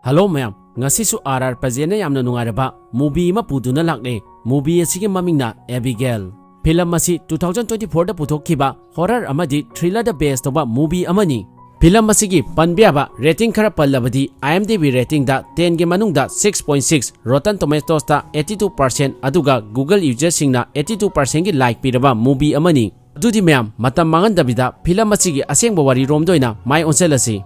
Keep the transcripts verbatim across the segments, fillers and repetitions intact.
Hello ꯃꯌꯥꯝ, ꯉꯁꯤꯁꯨ R R ꯄ꯭ꯔꯖꯦꯟꯅ ꯌꯥꯝꯅ ꯅꯨꯡꯉꯥꯏꯔꯕ movie ꯑꯃ ꯄꯨꯗꯨꯅ ꯂꯥꯛꯂꯦ꯫ Movie ꯑꯁꯤꯒꯤ ꯃꯃꯤꯡꯅ Abigail꯫ Film ꯑꯁꯤ two thousand twenty fourꯗ ꯄꯨꯊꯣꯛꯈꯤꯕ horror ꯑꯃꯗꯤ thrillerꯗ base ꯇꯧꯕ movie ꯑꯃꯅꯤ꯫ Film ꯑꯁꯤꯒꯤ ꯄꯟꯕ ꯌꯥꯕ rating ꯈꯔ ꯄꯜꯂꯕꯗꯤ, IMDb ratingꯗ tenꯒꯤ ꯃꯅꯨꯡꯗ six point six, Rotten Tomatoesꯇ eighty two percent, ꯑꯗꯨꯒ Google userꯁꯤꯡꯅ eighty two percentꯒꯤ like ꯄꯤꯔꯕ movie ꯑꯃꯅꯤ꯫ ꯑꯗꯨꯗꯤ ꯃꯌꯥꯝ, ꯃꯇꯝ ꯃꯥꯡꯍꯟꯗꯕꯤꯗ film ꯑꯁꯤꯒꯤ ꯑꯁꯦꯡꯕ ꯋꯥꯔꯤꯔꯣꯝꯗ ꯑꯣꯏꯅ ꯃꯥꯏ ꯑꯣꯟꯁꯤꯜꯂꯁꯤ꯫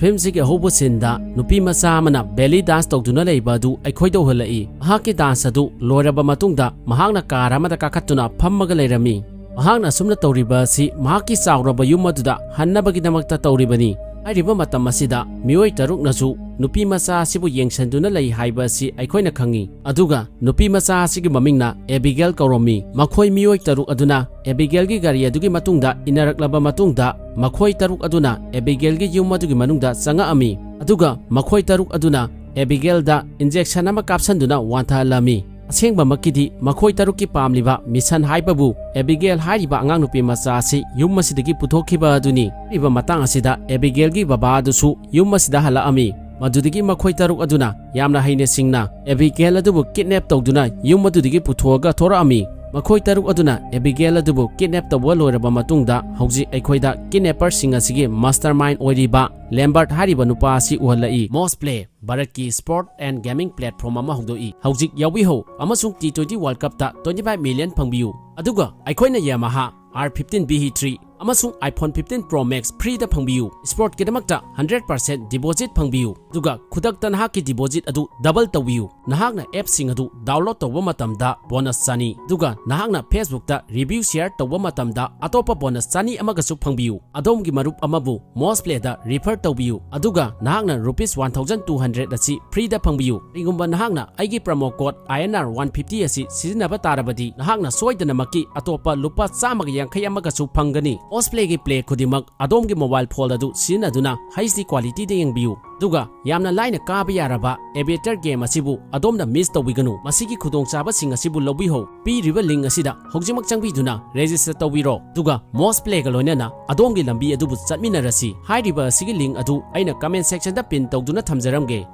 Filmꯁꯤꯒꯤ ꯑꯍꯧꯕ sceneꯗ ꯅꯨꯄꯤ ꯃꯆꯥ ꯑꯃꯅ belly dance ꯇꯧꯗꯨꯅ ꯂꯩꯕ ꯑꯗꯨ ꯑꯩꯈꯣꯏꯗ ꯎꯍꯜꯂꯛꯏ꯫ ꯃꯍꯥꯛꯀꯤ dance ꯑꯗꯨ ꯂꯣꯏꯔꯕ ꯃꯇꯨꯡꯗ, ꯃꯍꯥꯛꯅ car ꯑꯃꯗ ꯀꯥꯈꯠꯇꯨꯅ ꯐꯝꯃꯒ ꯂꯩꯔꯝꯃꯤ꯫ ꯃꯍꯥꯛꯅ ꯑꯁꯨꯝꯅ ꯇꯧꯔꯤꯕ ꯑꯁꯤ ꯃꯍꯥꯛꯀꯤ ꯆꯥꯎꯔꯕ ꯌꯨꯝ ꯑꯗꯨꯗ ꯍꯟꯅꯕꯒꯤꯗꯃꯛꯇ ꯇꯧꯔꯤꯕꯅꯤ꯫ ꯍꯥꯏꯔꯤꯕ ꯃꯇꯝ ꯑꯁꯤꯗ ꯃꯤꯑꯣꯏ ꯇꯔꯨꯛꯅꯁꯨ ꯅꯨꯄꯤ ꯃꯆꯥ ꯑꯁꯤꯕꯨ ꯌꯦꯡꯁꯤꯟꯗꯨꯅ ꯂꯩ ꯍꯥꯏꯕ ꯑꯁꯤ ꯑꯩꯈꯣꯏꯅ ꯈꯪꯏ꯫ ꯑꯗꯨꯒ ꯅꯨꯄꯤ ꯃꯆꯥ ꯑꯁꯤꯒꯤ ꯃꯃꯤꯡꯅ Abigail ꯀꯧꯔꯝꯃꯤ꯫ ꯃꯈꯣꯏ ꯃꯤꯑꯣꯏ ꯇꯔꯨꯛ ꯑꯗꯨꯅ Abigailꯒꯤ ꯒꯥꯔꯤ ꯑꯗꯨꯒꯤ ꯃꯇꯨꯡꯗ ꯏꯟꯅꯔꯛꯂꯕ ꯃꯇꯨꯡꯗ, ꯃꯈꯣꯏ ꯇꯔꯨꯛ ꯑꯗꯨꯅ Abigailꯒꯤ ꯌꯨꯝ ꯑꯗꯨꯒꯤ ꯃꯅꯨꯡꯗ ꯆꯪꯉꯛꯑꯝꯃꯤ꯫ ꯑꯗꯨꯒ ꯃꯈꯣꯏ ꯇꯔꯨꯛ ꯑꯗꯨꯅ Abigailꯗ injection ꯑꯃ ꯀꯥꯞꯁꯟꯗꯨꯅ ꯋꯥꯟꯊꯍꯜꯂꯝꯃꯤ꯫ ꯑꯁꯦꯡꯕꯃꯛꯀꯤꯗꯤ ꯃꯈꯣꯏ ꯇꯔꯨꯛꯀꯤ ꯄꯥꯝꯂꯤꯕ mission ꯍꯥꯏꯕꯕꯨ Abigail ꯍꯥꯏꯔꯤꯕ ꯑꯉꯥꯡ ꯅꯨꯄꯤ ꯃꯆꯥ ꯑꯁꯤ ꯌꯨꯝ ꯑꯁꯤꯗꯒꯤ ꯄꯨꯊꯣꯛꯈꯤꯕ ꯑꯗꯨꯅꯤ꯫ ꯍꯥꯏꯔꯤꯕ ꯃꯇꯥꯡ ꯑꯁꯤꯗ Abigailꯒꯤ ꯕꯕꯥ ꯑꯗꯨꯁꯨ ꯌꯨꯝ ꯑꯁꯤꯗ ꯍꯜꯂꯛꯑꯝꯃꯤ꯫ ꯃꯗꯨꯗꯒꯤ ꯃꯈꯣꯏ ꯇꯔꯨꯛ ꯑꯗꯨꯅ ꯌꯥꯝꯅ ꯍꯩꯅ ꯁꯤꯡꯅ Abigail ꯑꯗꯨꯕꯨ kidnap ꯇꯧꯗꯨꯅ ꯌꯨꯝ ꯑꯗꯨꯗꯒꯤ ꯄꯨꯊꯣꯛꯑꯒ ꯊꯣꯔꯛꯑꯝꯃꯤ꯫ ꯃꯈꯣꯏ ꯇꯔꯨꯛ ꯑꯗꯨꯅ Abigail ꯑꯗꯨꯕꯨ kidnap ꯇꯧꯕ ꯂꯣꯏꯔꯕ ꯃꯇꯨꯡꯗ, ꯍꯧꯖꯤꯛ ꯑꯩꯈꯣꯏꯗ kidnapperꯁꯤꯡ ꯑꯁꯤꯒꯤ mastermind ꯑꯣꯏꯔꯤꯕ Lambert ꯍꯥꯏꯔꯤꯕ ꯅꯨꯄꯥ ꯑꯁꯤ ꯎꯍꯜꯂꯛꯏ꯫ Moz Play ꯚꯥꯔꯠꯀꯤ sport and gaming platform ꯑꯃ ꯍꯧꯗꯣꯛꯏ꯫ ꯍꯧꯖꯤꯛ ꯌꯥꯎꯕꯤꯍꯧ ꯑꯃꯁꯨꯡ T twenty World Cupꯇ twenty five million ꯐꯪꯕꯤꯌꯨ꯫ ꯑꯗꯨꯒ ꯑꯩꯈꯣꯏꯅ Yamaha R fifteen B three ꯑꯃꯁꯨꯡ iPhone fifteen Pro Max freeꯗ ꯐꯪꯕꯤꯌꯨ꯫ Sportꯀꯤꯗꯃꯛꯇ hundred percent deposit ꯐꯪꯕꯤꯌꯨ꯫ ꯑꯗꯨꯒ ꯈꯨꯗꯛꯇ ꯅꯍꯥꯛꯀꯤ deposit ꯑꯗꯨ double ꯇꯧꯕꯤꯌꯨ꯫ ꯅꯍꯥꯛꯅ appꯁꯤꯡ ꯑꯗꯨ download ꯇꯧꯕ ꯃꯇꯝꯗ bonus ꯆꯥꯅꯤ꯫ ꯑꯗꯨꯒ ꯅꯍꯥꯛꯅ Facebookꯇ review share ꯇꯧꯕ ꯃꯇꯝꯗ ꯑꯇꯣꯞꯄ bonus ꯆꯥꯅꯤ ꯑꯃꯒꯁꯨ ꯐꯪꯕꯤꯌꯨ꯫ ꯑꯗꯣꯝꯒꯤ ꯃꯔꯨꯞ ꯑꯃꯕꯨ Moz Playꯗ refer ꯇꯧꯕꯤꯌꯨ꯫ ꯑꯗꯨꯒ ꯅꯍꯥꯛꯅ rupees one thousand two hundred ꯑꯁꯤ freeꯗ ꯐꯪꯕꯤꯌꯨ꯫ ꯀꯔꯤꯒꯨꯝꯕ ꯅꯍꯥꯛꯅ ꯑꯩꯒꯤ promo code I N R one fifty ꯑꯁꯤ ꯁꯤꯖꯤꯟꯅꯕ ꯇꯥꯔꯕꯗꯤ, ꯅꯍꯥꯛꯅ ꯁꯣꯏꯗꯅꯃꯛꯀꯤ ꯑꯇꯣꯞꯄ ꯂꯨꯄꯥ ꯆꯥꯝꯃꯒ ꯌꯥꯡꯈꯩ ꯑꯃꯒꯁꯨ ꯐꯪꯒꯅꯤ꯫ Moz Playꯒꯤ play ꯈꯨꯗꯤꯡꯃꯛ ꯑꯗꯣꯝꯒꯤ mobile phone ꯑꯗꯨ ꯁꯤꯖꯤꯟꯅꯗꯨꯅ H D qualityꯗ ꯌꯦꯡꯕꯤꯌꯨ꯫ ꯑꯗꯨꯒ ꯌꯥꯝꯅ ꯂꯥꯏꯅ ꯀꯥꯕ ꯌꯥꯔꯕ Aviator game ꯑꯁꯤꯕꯨ ꯑꯗꯣꯝꯅ miss ꯇꯧꯕꯤꯒꯅꯨ꯫ ꯃꯁꯤꯒꯤ ꯈꯨꯗꯣꯡꯆꯥꯕꯁꯤꯡ ꯑꯁꯤꯕꯨ ꯂꯧꯕꯤꯍꯧ꯫ ꯄꯤꯔꯤꯕ link ꯑꯁꯤꯗ ꯍꯧꯖꯤꯛꯃꯛ ꯆꯪꯕꯤꯗꯨꯅ register ꯇꯧꯕꯤꯔꯣ꯫ ꯑꯗꯨꯒ Moz Playꯒ ꯂꯣꯏꯅꯅ ꯑꯗꯣꯝꯒꯤ ꯂꯝꯕꯤ ꯑꯗꯨꯕꯨ ꯆꯠꯃꯤꯟꯅꯔꯁꯤ꯫ ꯍꯥꯏꯔꯤꯕ ꯑꯁꯤꯒꯤ link ꯑꯗꯨ ꯑꯩꯅ comment sectionꯗ pin ꯇꯧꯗꯨꯅ ꯊꯝꯖꯔꯝꯒꯦ꯫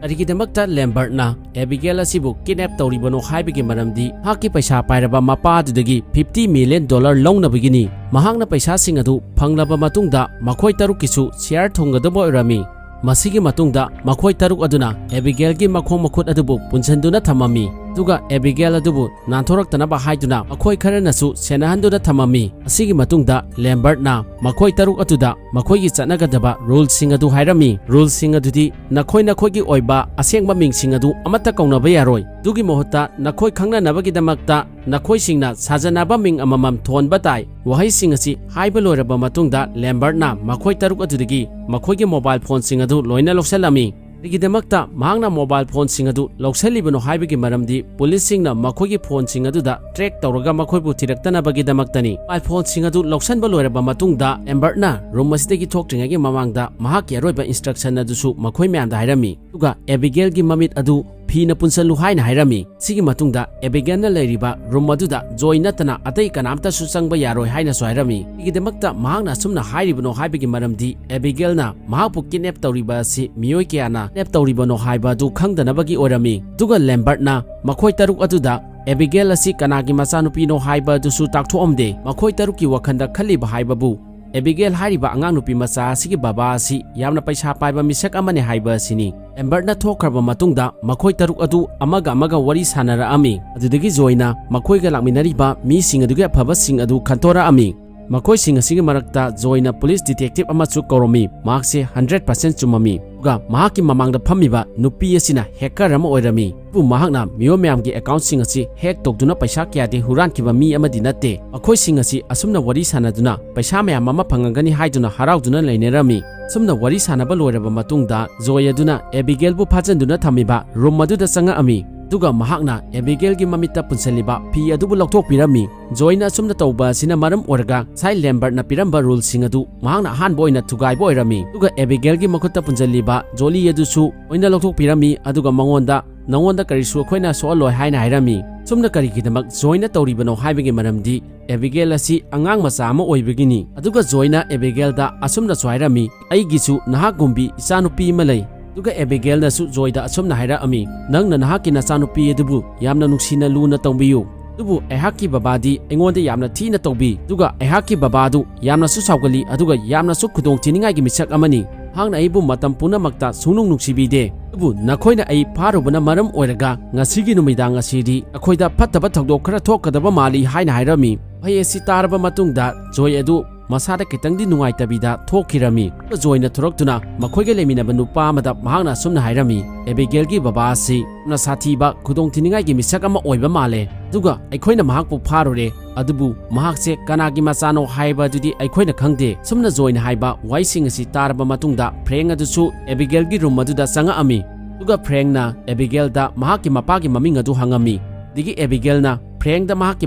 ꯀꯔꯤꯒꯤꯗꯃꯛꯇ Lambertꯅ Abigail ꯑꯁꯤꯕꯨ kidnap ꯇꯧꯔꯤꯕꯅꯣ ꯍꯥꯏꯕꯒꯤ ꯃꯔꯝꯗꯤ ꯃꯍꯥꯛꯀꯤ ꯄꯩꯁꯥ ꯄꯥꯏꯔꯕ ꯃꯄꯥ ꯑꯗꯨꯗꯒꯤ fifty million dollar ꯂꯧꯅꯕꯒꯤꯅꯤ꯫ ꯃꯍꯥꯛꯅ ꯄꯩꯁꯥꯁꯤꯡ ꯑꯗꯨ ꯐꯪꯂꯕ ꯃꯇꯨꯡꯗ ꯃꯈꯣꯏ ꯇꯔꯨꯛꯀꯤꯁꯨ share ꯊꯨꯡꯒꯗꯕ ꯑꯣꯏꯔꯝꯃꯤ꯫ ꯃꯁꯤꯒꯤ ꯃꯇꯨꯡꯗ ꯃꯈꯣꯏ ꯇꯔꯨꯛ ꯑꯗꯨꯅ Abigailꯒꯤ ꯃꯈꯣꯡ ꯃꯈꯨꯠ ꯑꯗꯨꯕꯨ ꯄꯨꯟꯁꯤꯟꯗꯨꯅ ꯊꯝꯃꯝꯃꯤ꯫ ꯑꯗꯨꯒ Abigail ꯑꯗꯨꯕꯨ ꯅꯥꯟꯊꯣꯔꯛꯇꯅꯕ ꯍꯥꯏꯗꯨꯅ ꯃꯈꯣꯏ ꯈꯔꯅꯁꯨ ꯁꯦꯟꯅꯍꯟꯗꯨꯅ ꯊꯝꯃꯝꯃꯤ꯫ ꯑꯁꯤꯒꯤ ꯃꯇꯨꯡꯗ Lambertꯅ ꯃꯈꯣꯏ ꯇꯔꯨꯛ ꯑꯗꯨꯗ ꯃꯈꯣꯏꯒꯤ ꯆꯠꯅꯒꯗꯕ ruleꯁꯤꯡ ꯑꯗꯨ ꯍꯥꯏꯔꯝꯃꯤ꯫ Ruleꯁꯤꯡ ꯑꯗꯨꯗꯤ ꯅꯈꯣꯏ ꯅꯈꯣꯏꯒꯤ ꯑꯣꯏꯕ ꯑꯁꯦꯡꯕ ꯃꯤꯡꯁꯤꯡ ꯑꯗꯨ ꯑꯃꯠꯇ ꯀꯧꯅꯕ ꯌꯥꯔꯣꯏ꯫ ꯑꯗꯨꯒꯤ ꯃꯍꯨꯠꯇ ꯅꯈꯣꯏ ꯈꯪꯅꯅꯕꯒꯤꯗꯃꯛꯇ ꯅꯈꯣꯏꯁꯤꯡꯅ ꯁꯥꯖꯅꯕ ꯃꯤꯡ ꯑꯃꯃꯝ ꯊꯣꯟꯕ ꯇꯥꯏ꯫ ꯋꯥꯍꯩꯁꯤꯡ ꯑꯁꯤ ꯍꯥꯏꯕ ꯂꯣꯏꯔꯕ ꯃꯇꯨꯡꯗ Lambertꯅ ꯃꯈꯣꯏ ꯇꯔꯨꯛ ꯑꯗꯨꯗꯒꯤ ꯃꯈꯣꯏꯒꯤ mobile phoneꯁꯤꯡ ꯑꯗꯨ ꯂꯣꯏꯅ ꯂꯧꯁꯤꯜꯂꯝꯃꯤ꯫ ꯀꯔꯤꯒꯤꯗꯃꯛꯇ ꯃꯍꯥꯛꯅ mobile phoneꯁꯤꯡ ꯑꯗꯨ ꯂꯧꯁꯤꯜꯂꯤꯕꯅꯣ ꯍꯥꯏꯕꯒꯤ ꯃꯔꯝꯗꯤ policeꯁꯤꯡꯅ ꯃꯈꯣꯏꯒꯤ phoneꯁꯤꯡ ꯑꯗꯨꯗ track ꯇꯧꯔꯒ ꯃꯈꯣꯏꯕꯨ ꯊꯤꯔꯛꯇꯅꯕꯒꯤꯗꯃꯛꯇꯅꯤ꯫ Mobile phoneꯁꯤꯡ ꯑꯗꯨ ꯂꯧꯁꯤꯟꯕ ꯂꯣꯏꯔꯕ ꯃꯇꯨꯡꯗ Lambertꯅ room ꯑꯁꯤꯗꯒꯤ ꯊꯣꯛꯇ꯭ꯔꯤꯉꯩꯒꯤ ꯃꯃꯥꯡꯗ ꯃꯍꯥꯛꯀꯤ ꯑꯔꯣꯏꯕ instruction ꯑꯗꯨꯁꯨ ꯃꯈꯣꯏ ꯃꯌꯥꯝꯗ ꯍꯥꯏꯔꯝꯃꯤ꯫ ꯑꯗꯨꯒ Abigailꯒꯤ ꯃꯃꯤꯠ ꯑꯗꯨ ꯐꯤꯅ ꯄꯨꯟꯁꯤꯜꯂꯨ ꯍꯥꯏꯅ ꯍꯥꯏꯔꯝꯃꯤ꯫ ꯁꯤꯒꯤ ꯃꯇꯨꯡꯗ Abigailꯅ ꯂꯩꯔꯤꯕ room ꯑꯗꯨꯗ Zoe ꯅꯠꯇꯅ ꯑꯇꯩ ꯀꯅꯥꯝꯇꯁꯨ ꯆꯪꯕ ꯌꯥꯔꯣꯏ ꯍꯥꯏꯅꯁꯨ ꯍꯥꯏꯔꯝꯃꯤ꯫ ꯀꯔꯤꯒꯤꯗꯃꯛꯇ ꯃꯍꯥꯛꯅ ꯑꯁꯨꯝꯅ ꯍꯥꯏꯔꯤꯕꯅꯣ ꯍꯥꯏꯕꯒꯤ ꯃꯔꯝꯗꯤ Abigailꯅ ꯃꯍꯥꯛꯄꯨ kidnap ꯇꯧꯔꯤꯕ ꯑꯁꯤ ꯃꯤꯑꯣꯏ ꯀꯌꯥꯅ kidnap ꯇꯧꯔꯤꯕꯅꯣ ꯍꯥꯏꯕ ꯑꯗꯨ ꯈꯪꯗꯅꯕꯒꯤ ꯑꯣꯏꯔꯝꯃꯤ꯫ ꯑꯗꯨꯒ Lambertꯅ ꯃꯈꯣꯏ ꯇꯔꯨꯛ ꯑꯗꯨꯗ Abigail ꯑꯁꯤ ꯀꯅꯥꯒꯤ ꯃꯆꯥꯅꯨꯄꯤꯅꯣ ꯍꯥꯏꯕ ꯑꯗꯨꯁꯨ ꯇꯥꯛꯊꯣꯛꯑꯝꯗꯦ꯫ ꯃꯈꯣꯏ ꯇꯔꯨꯛꯀꯤ ꯋꯥꯈꯜꯗ ꯈꯜꯂꯤꯕ ꯍꯥꯏꯕꯕꯨ Abigail ꯍꯥꯏꯔꯤꯕ ꯑꯉꯥꯡ ꯅꯨꯄꯤ ꯃꯆꯥ ꯑꯁꯤꯒꯤ ꯕꯕꯥ ꯑꯁꯤ ꯌꯥꯝꯅ ꯄꯩꯁꯥ ꯄꯥꯏꯕ ꯃꯤꯁꯛ ꯑꯃꯅꯤ ꯍꯥꯏꯕ ꯑꯁꯤꯅꯤ꯫ Lambertꯅ ꯊꯣꯛꯈ꯭ꯔꯕ ꯃꯇꯨꯡꯗ ꯃꯈꯣꯏ ꯇꯔꯨꯛ ꯑꯗꯨ ꯑꯃꯒ ꯑꯃꯒ ꯋꯥꯔꯤ ꯁꯥꯟꯅꯔꯛꯑꯝꯃꯤ꯫ ꯑꯗꯨꯗꯒꯤ Zoeꯅ ꯃꯈꯣꯏꯒ ꯂꯥꯛꯃꯤꯟꯅꯔꯤꯕ ꯃꯤꯁꯤꯡ ꯑꯗꯨꯒꯤ ꯑꯐꯕꯁꯤꯡ ꯑꯗꯨ ꯈꯟꯇꯣꯔꯛꯑꯝꯃꯤ꯫ ꯃꯈꯣꯏꯁꯤꯡ ꯑꯁꯤꯒꯤ ꯃꯔꯛꯇ Zoeꯅ police detective ꯑꯃꯁꯨ ꯀꯧꯔꯝꯃꯤ꯫ ꯃꯍꯥꯛꯁꯦ hundred percent ꯆꯨꯝꯃꯝꯃꯤ꯫ ꯑꯗꯨꯒ ꯃꯍꯥꯛꯀꯤ ꯃꯃꯥꯡꯗ ꯐꯝꯃꯤꯕ ꯅꯨꯄꯤ ꯑꯁꯤꯅ hacker ꯑꯃ ꯑꯣꯏꯔꯝꯃꯤ꯫ ꯑꯗꯨꯕꯨ ꯃꯍꯥꯛꯅ ꯃꯤꯑꯣꯏ ꯃꯌꯥꯝꯒꯤ accountꯁꯤꯡ ꯑꯁꯤ hack ꯇꯧꯗꯨꯅ ꯄꯩꯁꯥ ꯀꯌꯥꯗꯤ ꯍꯨꯔꯥꯟꯈꯤꯕ ꯃꯤ ꯑꯃꯗꯤ ꯅꯠꯇꯦ꯫ ꯃꯈꯣꯏꯁꯤꯡ ꯑꯁꯤ ꯑꯁꯨꯝꯅ ꯋꯥꯔꯤ ꯁꯥꯟꯅꯗꯨꯅ ꯄꯩꯁꯥ ꯃꯌꯥꯝ ꯑꯃ ꯐꯪꯉꯒꯅꯤ ꯍꯥꯏꯗꯨꯅ ꯍꯔꯥꯎꯗꯨꯅ ꯂꯩꯅꯔꯝꯃꯤ꯫ ꯑꯁꯨꯝꯅ ꯋꯥꯔꯤ ꯁꯥꯟꯅꯕ ꯂꯣꯏꯔꯕ ꯃꯇꯨꯡꯗ Zoe ꯑꯗꯨꯅ Abigailꯕꯨ ꯐꯥꯖꯤꯟꯗꯨꯅ ꯊꯝꯃꯤꯕ room ꯑꯗꯨꯗ ꯆꯪꯉꯛꯑꯝꯃꯤ꯫ ꯑꯗꯨꯒ ꯃꯍꯥꯛꯅ ꯑꯦꯕꯤꯒꯦꯜꯒꯤ ꯃꯃꯤꯠꯇ ꯄꯨꯟꯁꯤꯜꯂꯤꯕ ꯐꯤ ꯑꯗꯨꯕꯨ ꯂꯧꯊꯣꯛꯄꯤꯔꯝꯃꯤ꯫ ꯖꯣꯏꯅ ꯑꯁꯨꯝꯅ ꯇꯧꯕ ꯑꯁꯤꯅ ꯃꯔꯝ ꯑꯣꯏꯔꯒ ꯁꯥꯏ ꯂꯦꯝꯕꯔꯠꯅ ꯄꯤꯔꯝꯕ ꯔꯨꯜꯁꯤꯡ ꯑꯗꯨ ꯃꯍꯥꯛꯅ ꯑꯍꯥꯟꯕ ꯑꯣꯏꯅ ꯊꯨꯒꯥꯏꯕ ꯑꯣꯏꯔꯝꯃꯤ꯫ ꯑꯗꯨꯒ ꯑꯦꯕꯤꯒꯦꯜꯒꯤ ꯃꯈꯨꯠꯇ ꯄꯨꯟꯁꯤꯜꯂꯤꯕ ꯖꯣꯂꯤ ꯑꯗꯨꯁꯨ ꯖꯣꯏꯅ ꯂꯧꯊꯣꯛꯄꯤꯔꯝꯃꯤ꯫ ꯑꯗꯨꯒ ꯃꯉꯣꯟꯗ, "ꯅꯉꯣꯟꯗ ꯀꯔꯤꯁꯨ ꯑꯩꯈꯣꯏꯅ ꯁꯣꯛꯍꯜꯂꯣꯏ" ꯍꯥꯏꯅ ꯍꯥꯏꯔꯝꯃꯤ꯫ ꯁꯨꯝꯅ ꯀꯔꯤꯒꯤꯗꯃꯛ ꯖꯣꯏꯅ ꯇꯧꯔꯤꯕꯅꯣ ꯍꯥꯏꯕꯒꯤ ꯃꯔꯝꯗꯤ ꯑꯦꯕꯤꯒꯦꯜ ꯑꯁꯤ ꯑꯉꯥꯡ ꯃꯆꯥ ꯑꯃ ꯑꯣꯏꯕꯒꯤꯅꯤ꯫ ꯑꯗꯨꯒ ꯖꯣꯏꯅ ꯑꯦꯕꯤꯒꯦꯜꯗ ꯑꯁꯨꯝꯅꯁꯨ ꯍꯥꯏꯔꯝꯃꯤ, "ꯑꯩꯒꯤꯁꯨ ꯅꯍꯥꯛꯀꯨꯝꯕꯤ ꯏꯆꯥꯅꯨꯄꯤ ꯑꯃ ꯂꯩ"꯫ ꯑꯗꯨꯒ ꯑꯦꯕꯤꯒꯦꯜꯅꯁꯨ ꯖꯣꯏꯗ ꯑꯁꯨꯝꯅ ꯍꯥꯏꯔꯛꯑꯝꯃꯤ, "ꯅꯪꯅ ꯅꯍꯥꯛꯀꯤ ꯅꯆꯥꯅꯨꯄꯤ ꯑꯗꯨꯕꯨ ꯌꯥꯝꯅ ꯅꯨꯡꯁꯤꯅ ꯂꯨꯅ ꯇꯧꯕꯤꯌꯨ꯫ ꯑꯗꯨꯕꯨ ꯑꯩꯍꯥꯛꯀꯤ ꯕꯕꯥꯗꯤ ꯑꯩꯉꯣꯟꯗ ꯌꯥꯝꯅ ꯊꯤꯅ ꯇꯧꯕꯤ꯫ ꯑꯗꯨꯒ ꯑꯩꯍꯥꯛꯀꯤ ꯕꯕꯥꯗꯨ ꯌꯥꯝꯅꯁꯨ ꯁꯥꯎꯒꯜꯂꯤ, ꯑꯗꯨꯒ ꯌꯥꯝꯅꯁꯨ ꯈꯨꯗꯣꯡꯊꯤꯅꯤꯡꯉꯥꯏꯒꯤ ꯃꯤꯁꯛ ꯑꯃꯅꯤ꯫ ꯃꯍꯥꯛꯅ ꯑꯩꯕꯨ ꯃꯇꯝ ꯄꯨꯝꯅꯃꯛꯇ ꯁꯨꯡꯅꯨꯡ ꯅꯨꯡꯁꯤꯕꯤꯗꯦ꯫ ꯑꯗꯨꯕꯨ ꯅꯈꯣꯏꯅ ꯑꯩ ꯐꯥꯔꯨꯕꯅ ꯃꯔꯝ ꯑꯣꯏꯔꯒ ꯉꯁꯤꯒꯤ ꯅꯨꯃꯤꯗꯥꯡ ꯑꯁꯤꯗꯤ ꯑꯩꯈꯣꯏꯗ ꯐꯠꯇꯕ ꯊꯧꯗꯣꯛ ꯈꯔ ꯊꯣꯛꯀꯗꯕ ꯃꯥꯜꯂꯤ" ꯍꯥꯏꯅ ꯍꯥꯏꯔꯝꯃꯤ꯫ ꯋꯥꯍꯩ ꯑꯁꯤ ꯇꯥꯔꯕ ꯃꯇꯨꯡꯗ ꯖꯣꯏ ꯑꯗꯨ ꯃꯁꯥꯗ ꯈꯤꯇꯪꯗꯤ ꯅꯨꯡꯉꯥꯏꯇꯕꯤꯗ ꯊꯣꯛꯈꯤꯔꯝꯃꯤ꯫ ꯖꯣꯏꯅ ꯊꯣꯔꯛꯇꯨꯅ ꯃꯈꯣꯏꯒ ꯂꯩꯃꯤꯟꯅꯕ ꯅꯨꯄꯥ ꯑꯃꯗ ꯃꯍꯥꯛꯅ ꯑꯁꯨꯝꯅ ꯍꯥꯏꯔꯝꯃꯤ, "ꯑꯦꯕꯤꯒꯦꯜꯒꯤ ꯕꯕꯥ ꯑꯁꯤ ꯌꯥꯝꯅ ꯁꯥꯊꯤꯕ, ꯈꯨꯗꯣꯡꯊꯤꯅꯤꯡꯉꯥꯏꯒꯤ ꯃꯤꯁꯛ ꯑꯃ ꯑꯣꯏꯕ ꯃꯥꯜꯂꯦ꯫ ꯑꯗꯨꯒ ꯑꯩꯈꯣꯏꯅ ꯃꯍꯥꯛꯄꯨ ꯐꯥꯔꯨꯔꯦ, ꯑꯗꯨꯕꯨ ꯃꯍꯥꯛꯁꯦ ꯀꯅꯥꯒꯤ ꯃꯆꯥꯅꯣ ꯍꯥꯏꯕ ꯑꯗꯨꯗꯤ ꯑꯩꯈꯣꯏꯅ ꯈꯪꯗꯦ"꯫ ꯁꯨꯝꯅ ꯖꯣꯏꯅ ꯍꯥꯏꯕ ꯋꯥꯍꯩꯁꯤꯡ ꯑꯁꯤ ꯇꯥꯔꯕ ꯃꯇꯨꯡꯗ ꯐ꯭ꯔꯦꯡ ꯑꯗꯨꯁꯨ ꯑꯦꯕꯤꯒꯦꯜꯒꯤ ꯔꯨꯝ ꯑꯗꯨꯗ ꯆꯪꯉꯛꯑꯝꯃꯤ꯫ ꯑꯗꯨꯒ ꯐ꯭ꯔꯦꯡꯅ ꯑꯦꯕꯤꯒꯦꯜꯗ ꯃꯍꯥꯛꯀꯤ ꯃꯄꯥꯒꯤ ꯃꯃꯤꯡ ꯑꯗꯨ ꯍꯪꯉꯝꯃꯤ꯫ ꯑꯗꯒꯤ ꯑꯦꯕꯤꯒꯦꯜꯅ ꯐ꯭ꯔꯦꯡꯗ ꯃꯍꯥꯛꯀꯤ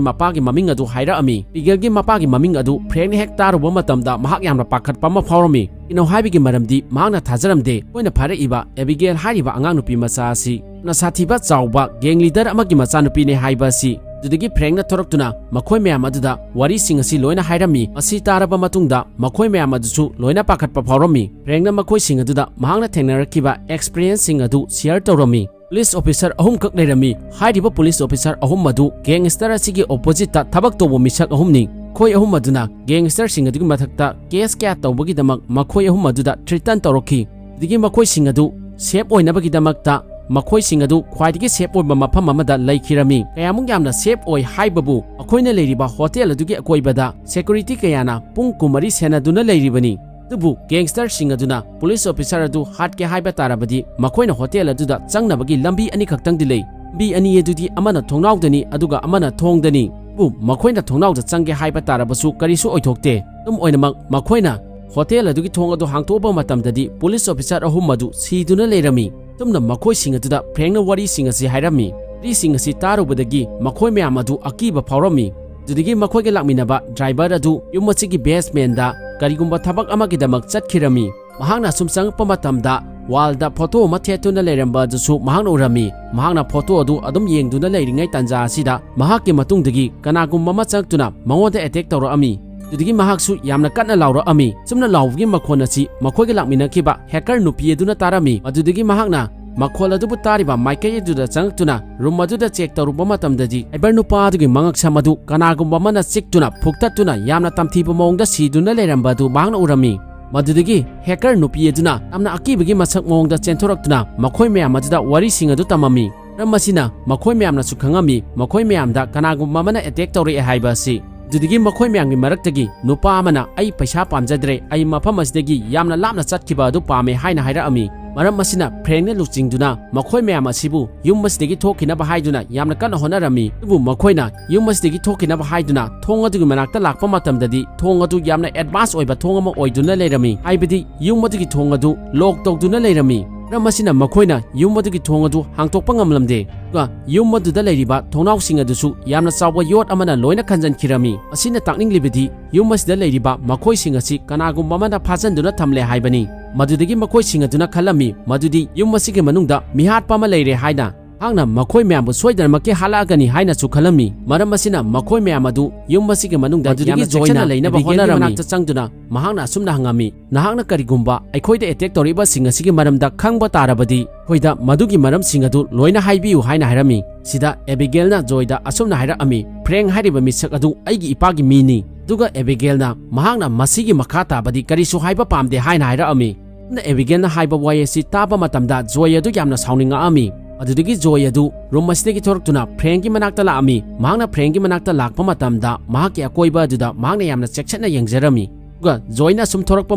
ꯃꯄꯥꯒꯤ ꯃꯃꯤꯡ ꯑꯗꯨ ꯍꯥꯏꯔꯛꯑꯝꯃꯤ꯫ ꯑꯦꯕꯤꯒꯦꯜꯒꯤ ꯃꯄꯥꯒꯤ ꯃꯃꯤꯡ ꯑꯗꯨ ꯐ꯭ꯔꯦꯡꯅ ꯍꯦꯛ ꯇꯥꯔꯨꯕ ꯃꯇꯝꯗ ꯃꯍꯥꯛ ꯌꯥꯝꯅ ꯄꯥꯈꯠꯄ ꯑꯃ ꯐꯥꯎꯔꯝꯃꯤ꯫ ꯀꯩꯅꯣ ꯍꯥꯏꯕꯒꯤ ꯃꯔꯝꯗꯤ ꯃꯍꯥꯛꯅ ꯊꯥꯖꯔꯝꯗꯦ꯫ ꯑꯩꯈꯣꯏꯅ ꯐꯥꯔꯛꯏꯕ ꯑꯦꯕꯤꯒꯦꯜ ꯍꯥꯏꯔꯤꯕ ꯑꯉꯥꯡ ꯅꯨꯄꯤ ꯃꯆꯥ ꯑꯁꯤ ꯌꯥꯝꯅ ꯁꯥꯊꯤꯕ, ꯆꯥꯎꯕ ꯒꯦꯡ ꯂꯤꯗꯔ ꯑꯃꯒꯤ ꯃꯆꯥꯅꯨꯄꯤꯅꯦ ꯍꯥꯏꯕ ꯑꯁꯤ꯫ ꯑꯗꯨꯗꯒꯤ ꯐ꯭ꯔꯦꯡꯅ ꯊꯣꯔꯛꯇꯨꯅ ꯃꯈꯣꯏ ꯃꯌꯥꯝ ꯑꯗꯨꯗ ꯋꯥꯔꯤꯁꯤꯡ ꯑꯁꯤ ꯂꯣꯏꯅ ꯍꯥꯏꯔꯝꯃꯤ꯫ ꯃꯁꯤ ꯇꯥꯔꯕ ꯃꯇꯨꯡꯗ ꯃꯈꯣꯏ ꯃꯌꯥꯝ ꯑꯗꯨꯁꯨ ꯂꯣꯏꯅ ꯄꯥꯈꯠꯄ ꯐꯥꯎꯔꯝꯃꯤ꯫ ꯐ꯭ꯔꯦꯡꯅ ꯃꯈꯣꯏꯁꯤꯡ ꯑꯗꯨꯗ ꯃꯍꯥꯛꯅ ꯊꯦꯡꯅꯔꯛꯈꯤꯕ ꯑꯦꯛꯁꯄꯤꯔꯤꯌꯦꯟꯁꯁꯤꯡ ꯑꯗꯨ ꯁꯤꯌꯔ ꯇꯧꯔꯝꯃꯤ꯫ ꯄꯨꯂꯤꯁ ꯑꯣꯐꯤꯁꯔ ꯑꯍꯨꯝꯈꯛ ꯂꯩꯔꯝꯃꯤ꯫ ꯍꯥꯏꯔꯤꯕ ꯄꯨꯂꯤꯁ ꯑꯣꯐꯤꯁꯔ ꯑꯍꯨꯝ ꯑꯗꯨ ꯒꯦꯡꯁꯇꯔ ꯑꯁꯤꯒꯤ ꯑꯣꯄꯣꯖꯤꯠꯇ ꯊꯕꯛ ꯇꯧꯕ ꯃꯤꯁꯛ ꯑꯍꯨꯝꯅꯤ꯫ ꯃꯈꯣꯏ ꯑꯍꯨꯝ ꯑꯗꯨꯅ ꯒꯦꯡꯁꯇꯔꯁꯤꯡ ꯑꯗꯨꯒꯤ ꯃꯊꯛꯇ ꯀꯦꯁ ꯀꯌꯥ ꯇꯧꯕꯒꯤꯗꯃꯛ ꯃꯈꯣꯏ ꯑꯍꯨꯝ ꯑꯗꯨꯗ ꯊ꯭ꯔꯤꯇꯟ ꯇꯧꯔꯛꯈꯤ꯫ ꯑꯗꯨꯗꯒꯤ ꯃꯈꯣꯏꯁꯤꯡ ꯑꯗꯨ ꯁꯦꯐ ꯑꯣꯏꯅꯕꯒꯤꯗꯃꯛꯇ ꯃꯈꯣꯏꯁꯤꯡ ꯑꯗꯨ ꯈ꯭ꯋꯥꯏꯗꯒꯤ ꯁꯦꯐ ꯑꯣꯏꯕ ꯃꯐꯝ ꯑꯃꯗ ꯂꯩꯈꯤꯔꯝꯃꯤ꯫ ꯀꯌꯥꯃꯨꯛ ꯌꯥꯝꯅ ꯁꯦꯐ ꯑꯣꯏ ꯍꯥꯏꯕꯕꯨ, ꯑꯩꯈꯣꯏꯅ ꯂꯩꯔꯤꯕ ꯍꯣꯇꯦꯜ ꯑꯗꯨꯒꯤ ꯑꯀꯣꯏꯕꯗ ꯁꯦꯀ꯭ꯌꯨꯔꯤꯇꯤ ꯀꯌꯥꯅ ꯄꯨꯡ ꯀꯨꯟꯃꯔꯤ ꯁꯦꯟꯅꯗꯨꯅ ꯂꯩꯔꯤꯕꯅꯤ꯫ ꯑꯗꯨꯕꯨ ꯒꯦꯡꯁꯇꯔꯁꯤꯡ ꯑꯗꯨꯅ ꯄꯨꯂꯤꯁ ꯑꯣꯐꯤꯁꯥꯔ ꯑꯗꯨ ꯍꯥꯠꯀꯦ ꯍꯥꯏꯕ ꯇꯥꯔꯕꯗꯤ ꯃꯈꯣꯏꯅ ꯍꯣꯇꯦꯜ ꯑꯗꯨꯗ ꯆꯪꯅꯕꯒꯤ ꯂꯝꯕꯤ ꯑꯅꯤꯈꯛꯇꯪꯗꯤ ꯂꯩ꯫ ꯂꯝꯕꯤ ꯑꯅꯤ ꯑꯗꯨꯗꯤ ꯑꯃꯅ ꯊꯣꯡꯅꯥꯎꯗꯅꯤ ꯑꯗꯨꯒ ꯑꯃꯅ ꯊꯣꯡꯗꯅꯤ꯫ ꯑꯗꯨꯕꯨ ꯃꯈꯣꯏꯅ ꯊꯣꯡꯅꯥꯎꯗ ꯆꯪꯒꯦ ꯍꯥꯏꯕ ꯇꯥꯔꯕꯁꯨ ꯀꯔꯤꯁꯨ ꯑꯣꯏꯊꯣꯛꯇꯦ꯫ ꯑꯗꯨꯝ ꯑꯣꯏꯅꯃꯛ ꯃꯈꯣꯏꯅ ꯍꯣꯇꯦꯜ ꯑꯗꯨꯒꯤ ꯊꯣꯡ ꯑꯗꯨ ꯍꯥꯡꯇꯣꯛꯄ ꯃꯇꯝꯗꯗꯤ ꯄꯨꯂꯤꯁ ꯑꯣꯐꯤꯁꯥꯔ ꯑꯍꯨꯝ ꯑꯗꯨ ꯁꯤꯗꯨꯅ ꯂꯩꯔꯝꯃꯤ꯫ ꯑꯁꯨꯝꯅ ꯃꯈꯣꯏꯁꯤꯡ ꯑꯗꯨꯗ ꯐ꯭ꯔꯦꯡꯅ ꯋꯥꯔꯤꯁꯤꯡ ꯑꯁꯤ ꯍꯥꯏꯔꯝꯃꯤ꯫ ꯋꯥꯔꯤꯁꯤꯡ ꯑꯁꯤ ꯇꯥꯔꯨꯕꯗꯒꯤ ꯃꯈꯣꯏ ꯃꯌꯥꯝ ꯑꯗꯨ ꯑꯀꯤꯕ ꯐꯥꯎꯔꯝꯃꯤ꯫ ꯑꯗꯨꯗꯒꯤ ꯃꯈꯣꯏꯒ ꯂꯥꯛꯃꯤꯟꯅꯕ ꯗ꯭ꯔꯥꯏꯚꯔ ꯑꯗꯨ ꯌꯨꯝ ꯑꯁꯤꯒꯤ ꯕꯦꯁꯃꯦꯟꯗ ꯀꯔꯤꯒꯨꯝꯕ ꯊꯕꯛ ꯑꯃꯒꯤꯗꯃꯛ ꯆꯠꯈꯤꯔꯝꯃꯤ꯫ ꯃꯍꯥꯛꯅ ꯑꯁꯨꯝ ꯆꯪꯉꯛꯄ ꯃꯇꯝꯗ ꯋꯥꯜꯗ ꯐꯣꯇꯣ ꯑꯃ ꯊꯦꯠꯇꯨꯅ ꯂꯩꯔꯝꯕ ꯑꯗꯨꯁꯨ ꯃꯍꯥꯛꯅ ꯎꯔꯝꯃꯤ꯫ ꯃꯍꯥꯛꯅ ꯐꯣꯇꯣ ꯑꯗꯨ ꯑꯗꯨꯝ ꯌꯦꯡꯗꯨꯅ ꯂꯩꯔꯤꯉꯩ ꯇꯥꯟꯖꯥ ꯑꯁꯤꯗ ꯃꯍꯥꯛꯀꯤ ꯃꯇꯨꯡꯗꯒꯤ ꯀꯅꯥꯒꯨꯝꯕ ꯑꯃ ꯆꯪꯉꯛꯇꯨꯅ ꯃꯉꯣꯟꯗ ꯑꯦꯇꯦꯛ ꯇꯧꯔꯛꯑꯝꯃꯤ꯫ ꯑꯗꯨꯗꯒꯤ ꯃꯍꯥꯛꯁꯨ ꯌꯥꯝꯅ ꯀꯟꯅ ꯂꯥꯎꯔꯛꯑꯝꯃꯤ꯫ ꯁꯨꯝꯅ ꯂꯥꯎꯕꯒꯤ ꯃꯈꯣꯟ ꯑꯁꯤ ꯃꯈꯣꯏꯒ ꯂꯥꯛꯃꯤꯟꯅꯈꯤꯕ ꯍꯦꯀꯔ ꯅꯨꯄꯤ ꯑꯗꯨꯅ ꯇꯥꯔꯝꯃꯤ꯫ ꯑꯗꯨꯗꯒꯤ ꯃꯍꯥꯛꯅ ꯃꯈꯣꯜ ꯑꯗꯨꯕꯨ ꯇꯥꯔꯤꯕ ꯃꯥꯏꯀꯩ ꯑꯗꯨꯗ ꯆꯪꯉꯛꯇꯨꯅ ꯔꯨꯝ ꯑꯗꯨꯗ ꯆꯦꯛ ꯇꯧꯔꯨꯕ ꯃꯇꯝꯗꯗꯤ ꯁꯥꯏꯕꯔ ꯅꯨꯄꯥ ꯑꯗꯨꯒꯤ ꯃꯉꯛꯁꯝ ꯑꯗꯨ ꯀꯅꯥꯒꯨꯝꯕ ꯑꯃꯅ ꯆꯤꯛꯇꯨꯅ ꯐꯨꯛꯇꯠꯇꯨꯅ ꯌꯥꯝꯅ ꯇꯝꯊꯤꯕ ꯃꯑꯣꯡꯗ ꯁꯤꯗꯨꯅ ꯂꯩꯔꯝꯕ ꯑꯗꯨ ꯃꯍꯥꯛꯅ ꯎꯔꯝꯃꯤ꯫ ꯃꯗꯨꯗꯒꯤ ꯍꯦꯀꯔ ꯅꯨꯄꯤ ꯑꯗꯨꯅ ꯌꯥꯝꯅ ꯑꯀꯤꯕꯒꯤ ꯃꯁꯛ ꯃꯑꯣꯡꯗ ꯆꯦꯟꯊꯣꯔꯛꯇꯨꯅ ꯃꯈꯣꯏ ꯃꯌꯥꯝ ꯑꯗꯨꯗ ꯋꯥꯔꯤꯁꯤꯡ ꯑꯗꯨ ꯇꯝꯃꯝꯃꯤ꯫ ꯃꯔꯝ ꯑꯁꯤꯅ ꯃꯈꯣꯏ ꯃꯌꯥꯝꯅꯁꯨ ꯈꯪꯉꯝꯃꯤ, ꯃꯈꯣꯏ ꯃꯌꯥꯝꯗ ꯀꯅꯥꯒꯨꯝꯕ ꯑꯃꯅ ꯑꯦꯇꯦꯛ ꯇꯧꯔꯛꯑꯦ ꯍꯥꯏꯕ ꯑꯁꯤ꯫ ꯑꯗꯨꯗꯒꯤ ꯃꯈꯣꯏ ꯃꯌꯥꯝꯒꯤ ꯃꯔꯛꯇꯒꯤ ꯅꯨꯄꯥ ꯑꯃꯅ, "ꯑꯩ ꯄꯩꯁꯥ ꯄꯥꯝꯖꯗ꯭ꯔꯦ, ꯑꯩ ꯃꯐꯝ ꯑꯁꯤꯗꯒꯤ ꯌꯥꯝꯅ ꯂꯥꯞꯅ ꯆꯠꯈꯤꯕ ꯑꯗꯨ ꯄꯥꯝꯃꯦ" ꯍꯥꯏꯅ ꯍꯥꯏꯔꯛꯑꯝꯃꯤ꯫ ꯃꯔꯝ ꯑꯁꯤꯅ ꯐ꯭ꯔꯦꯡꯅ ꯂꯨꯆꯤꯡꯗꯨꯅ ꯃꯈꯣꯏ ꯃꯌꯥꯝ ꯑꯁꯤꯕꯨ ꯌꯨꯝ ꯑꯁꯤꯗꯒꯤ ꯊꯣꯛꯈꯤꯅꯕ ꯍꯥꯏꯗꯨꯅ ꯌꯥꯝꯅ ꯀꯟꯅ ꯍꯣꯠꯅꯔꯝꯃꯤ꯫ ꯑꯗꯨꯕꯨ ꯃꯈꯣꯏꯅ ꯌꯨꯝ ꯑꯁꯤꯗꯒꯤ ꯊꯣꯛꯈꯤꯅꯕ ꯍꯥꯏꯗꯨꯅ ꯊꯣꯡ ꯑꯗꯨꯒꯤ ꯃꯅꯥꯛꯇ ꯂꯥꯛꯄ ꯃꯇꯝꯗꯗꯤ ꯊꯣꯡ ꯑꯗꯨ ꯌꯥꯝꯅ ꯑꯦꯗꯚꯥꯟꯁ ꯑꯣꯏꯕ ꯊꯣꯡ ꯑꯃ ꯑꯣꯏꯗꯨꯅ ꯂꯩꯔꯝꯃꯤ, ꯍꯥꯏꯕꯗꯤ ꯌꯨꯝ ꯑꯗꯨꯒꯤ ꯊꯣꯡ ꯑꯗꯨ ꯂꯣꯛ ꯇꯧꯗꯨꯅ ꯂꯩꯔꯝꯃꯤ꯫ ꯃꯔꯝ ꯑꯁꯤꯅ ꯃꯈꯣꯏꯅ ꯌꯨꯝ ꯑꯗꯨꯒꯤ ꯊꯣꯡ ꯑꯗꯨ ꯍꯥꯡꯇꯣꯛꯄ ꯉꯝꯂꯝꯗꯦ꯫ ꯑꯗꯨꯒ ꯌꯨꯝ ꯑꯗꯨꯗ ꯂꯩꯔꯤꯕ ꯊꯣꯡꯅꯥꯎꯁꯤꯡ ꯑꯗꯨꯁꯨ ꯌꯥꯝꯅ ꯆꯥꯎꯕ ꯌꯣꯠ ꯑꯃꯅ ꯂꯣꯏꯅ ꯈꯟꯖꯟꯈꯤꯔꯝꯃꯤ꯫ ꯑꯁꯤꯅ ꯇꯥꯛꯅꯤꯡꯂꯤꯕꯗꯤ ꯌꯨꯝ ꯑꯁꯤꯗ ꯂꯩꯔꯤꯕ ꯃꯈꯣꯏꯁꯤꯡ ꯑꯁꯤ ꯀꯅꯥꯒꯨꯝꯕ ꯑꯃꯅ ꯐꯥꯖꯟꯗꯨꯅ ꯊꯝꯂꯦ ꯍꯥꯏꯕꯅꯤ꯫ ꯃꯗꯨꯗꯒꯤ ꯃꯈꯣꯏꯁꯤꯡ ꯑꯗꯨꯅ ꯈꯜꯂꯝꯃꯤ ꯃꯗꯨꯗꯤ ꯌꯨꯝ ꯑꯁꯤꯒꯤ ꯃꯅꯨꯡꯗ ꯃꯤꯍꯥꯠꯄ ꯑꯃ ꯂꯩꯔꯦ ꯍꯥꯏꯅ꯫ ꯃꯍꯥꯛꯅ ꯃꯈꯣꯏ ꯃꯌꯥꯝꯕꯨ ꯁꯣꯏꯗꯅꯃꯛꯀꯤ ꯍꯥꯠꯂꯛꯑꯒꯅꯤ ꯍꯥꯏꯅꯁꯨ ꯈꯜꯂꯝꯃꯤ꯫ ꯃꯔꯝ ꯑꯁꯤꯅ ꯃꯈꯣꯏ ꯃꯌꯥꯝ ꯑꯗꯨ ꯌꯨꯝ ꯑꯁꯤꯒꯤ ꯃꯅꯨꯡꯗ ꯃꯗꯨꯗꯒꯤ ꯌꯥꯝꯅ ꯖꯣꯏꯅ ꯆꯦꯛꯁꯤꯟꯅ ꯂꯩꯅꯕ ꯑꯦꯕꯤꯒꯦꯜꯒꯤ ꯍꯣꯠꯅꯔꯝꯃꯤ꯫ ꯃꯅꯥꯛꯇ ꯆꯪꯗꯨꯅ ꯃꯍꯥꯛꯅ ꯑꯁꯨꯝꯅ ꯍꯪꯉꯝꯃꯤ, "ꯅꯍꯥꯛꯅ ꯀꯔꯤꯒꯨꯝꯕ ꯑꯩꯈꯣꯏꯗ ꯑꯦꯇꯦꯛ ꯇꯧꯔꯛꯏꯕꯁꯤꯡ ꯑꯁꯤꯒꯤ ꯃꯔꯝꯗ ꯈꯪꯕ ꯇꯥꯔꯕꯗꯤ ꯑꯩꯈꯣꯏꯗ ꯃꯗꯨꯒꯤ ꯃꯔꯝꯁꯤꯡ ꯑꯗꯨ ꯂꯣꯏꯅ ꯍꯥꯏꯕꯤꯌꯨ" ꯍꯥꯏꯅ ꯍꯥꯏꯔꯝꯃꯤ꯫ ꯁꯤꯗ ꯑꯦꯕꯤꯒꯦꯜꯅ ꯖꯣꯏꯗ ꯑꯁꯨꯝꯅ ꯍꯥꯏꯔꯛꯑꯝꯃꯤ, "ꯐ꯭ꯔꯦꯡ ꯍꯥꯏꯔꯤꯕ ꯃꯤꯁꯛ ꯑꯗꯨ ꯑꯩꯒꯤ ꯏꯄꯥꯒꯤ ꯃꯤꯅꯤ꯫ ꯑꯗꯨꯒ ꯑꯦꯕꯤꯒꯦꯜꯅ ꯃꯍꯥꯛꯅ ꯃꯁꯤꯒꯤ ꯃꯈꯥ ꯇꯥꯕꯗꯤ ꯀꯔꯤꯁꯨ ꯍꯥꯏꯕ ꯄꯥꯝꯗꯦ" ꯍꯥꯏꯅ ꯍꯥꯏꯔꯛꯑꯝꯃꯤ꯫ ꯑꯗꯨꯅ ꯑꯦꯕꯤꯒꯦꯜꯅ ꯍꯥꯏꯕ ꯋꯥꯍꯩ ꯑꯁꯤ ꯇꯥꯕ ꯃꯇꯝꯗ ꯖꯣꯏ ꯑꯗꯨ ꯌꯥꯝꯅ ꯁꯥꯎꯅꯤꯡꯉꯛꯑꯝꯃꯤ꯫ ꯑꯗꯨꯗꯒꯤ ꯖꯣꯏ ꯑꯗꯨ ꯔꯨꯝ ꯑꯁꯤꯗꯒꯤ ꯊꯣꯔꯛꯇꯨꯅ ꯐ꯭ꯔꯦꯡꯒꯤ ꯃꯅꯥꯛꯇ ꯂꯥꯛꯑꯝꯃꯤ꯫ ꯃꯍꯥꯛꯅ ꯐ꯭ꯔꯦꯡꯒꯤ ꯃꯅꯥꯛꯇ ꯂꯥꯛꯄ ꯃꯇꯝꯗ ꯃꯍꯥꯛꯀꯤ ꯑꯀꯣꯏꯕ ꯑꯗꯨꯗ ꯃꯍꯥꯛꯅ ꯌꯥꯝꯅ ꯆꯦꯛꯁꯤꯟꯅ ꯌꯦꯡꯖꯔꯝꯃꯤ꯫ ꯑꯗꯨꯒ ꯖꯣꯏꯅ ꯁꯨꯝ ꯊꯣꯔꯛꯄ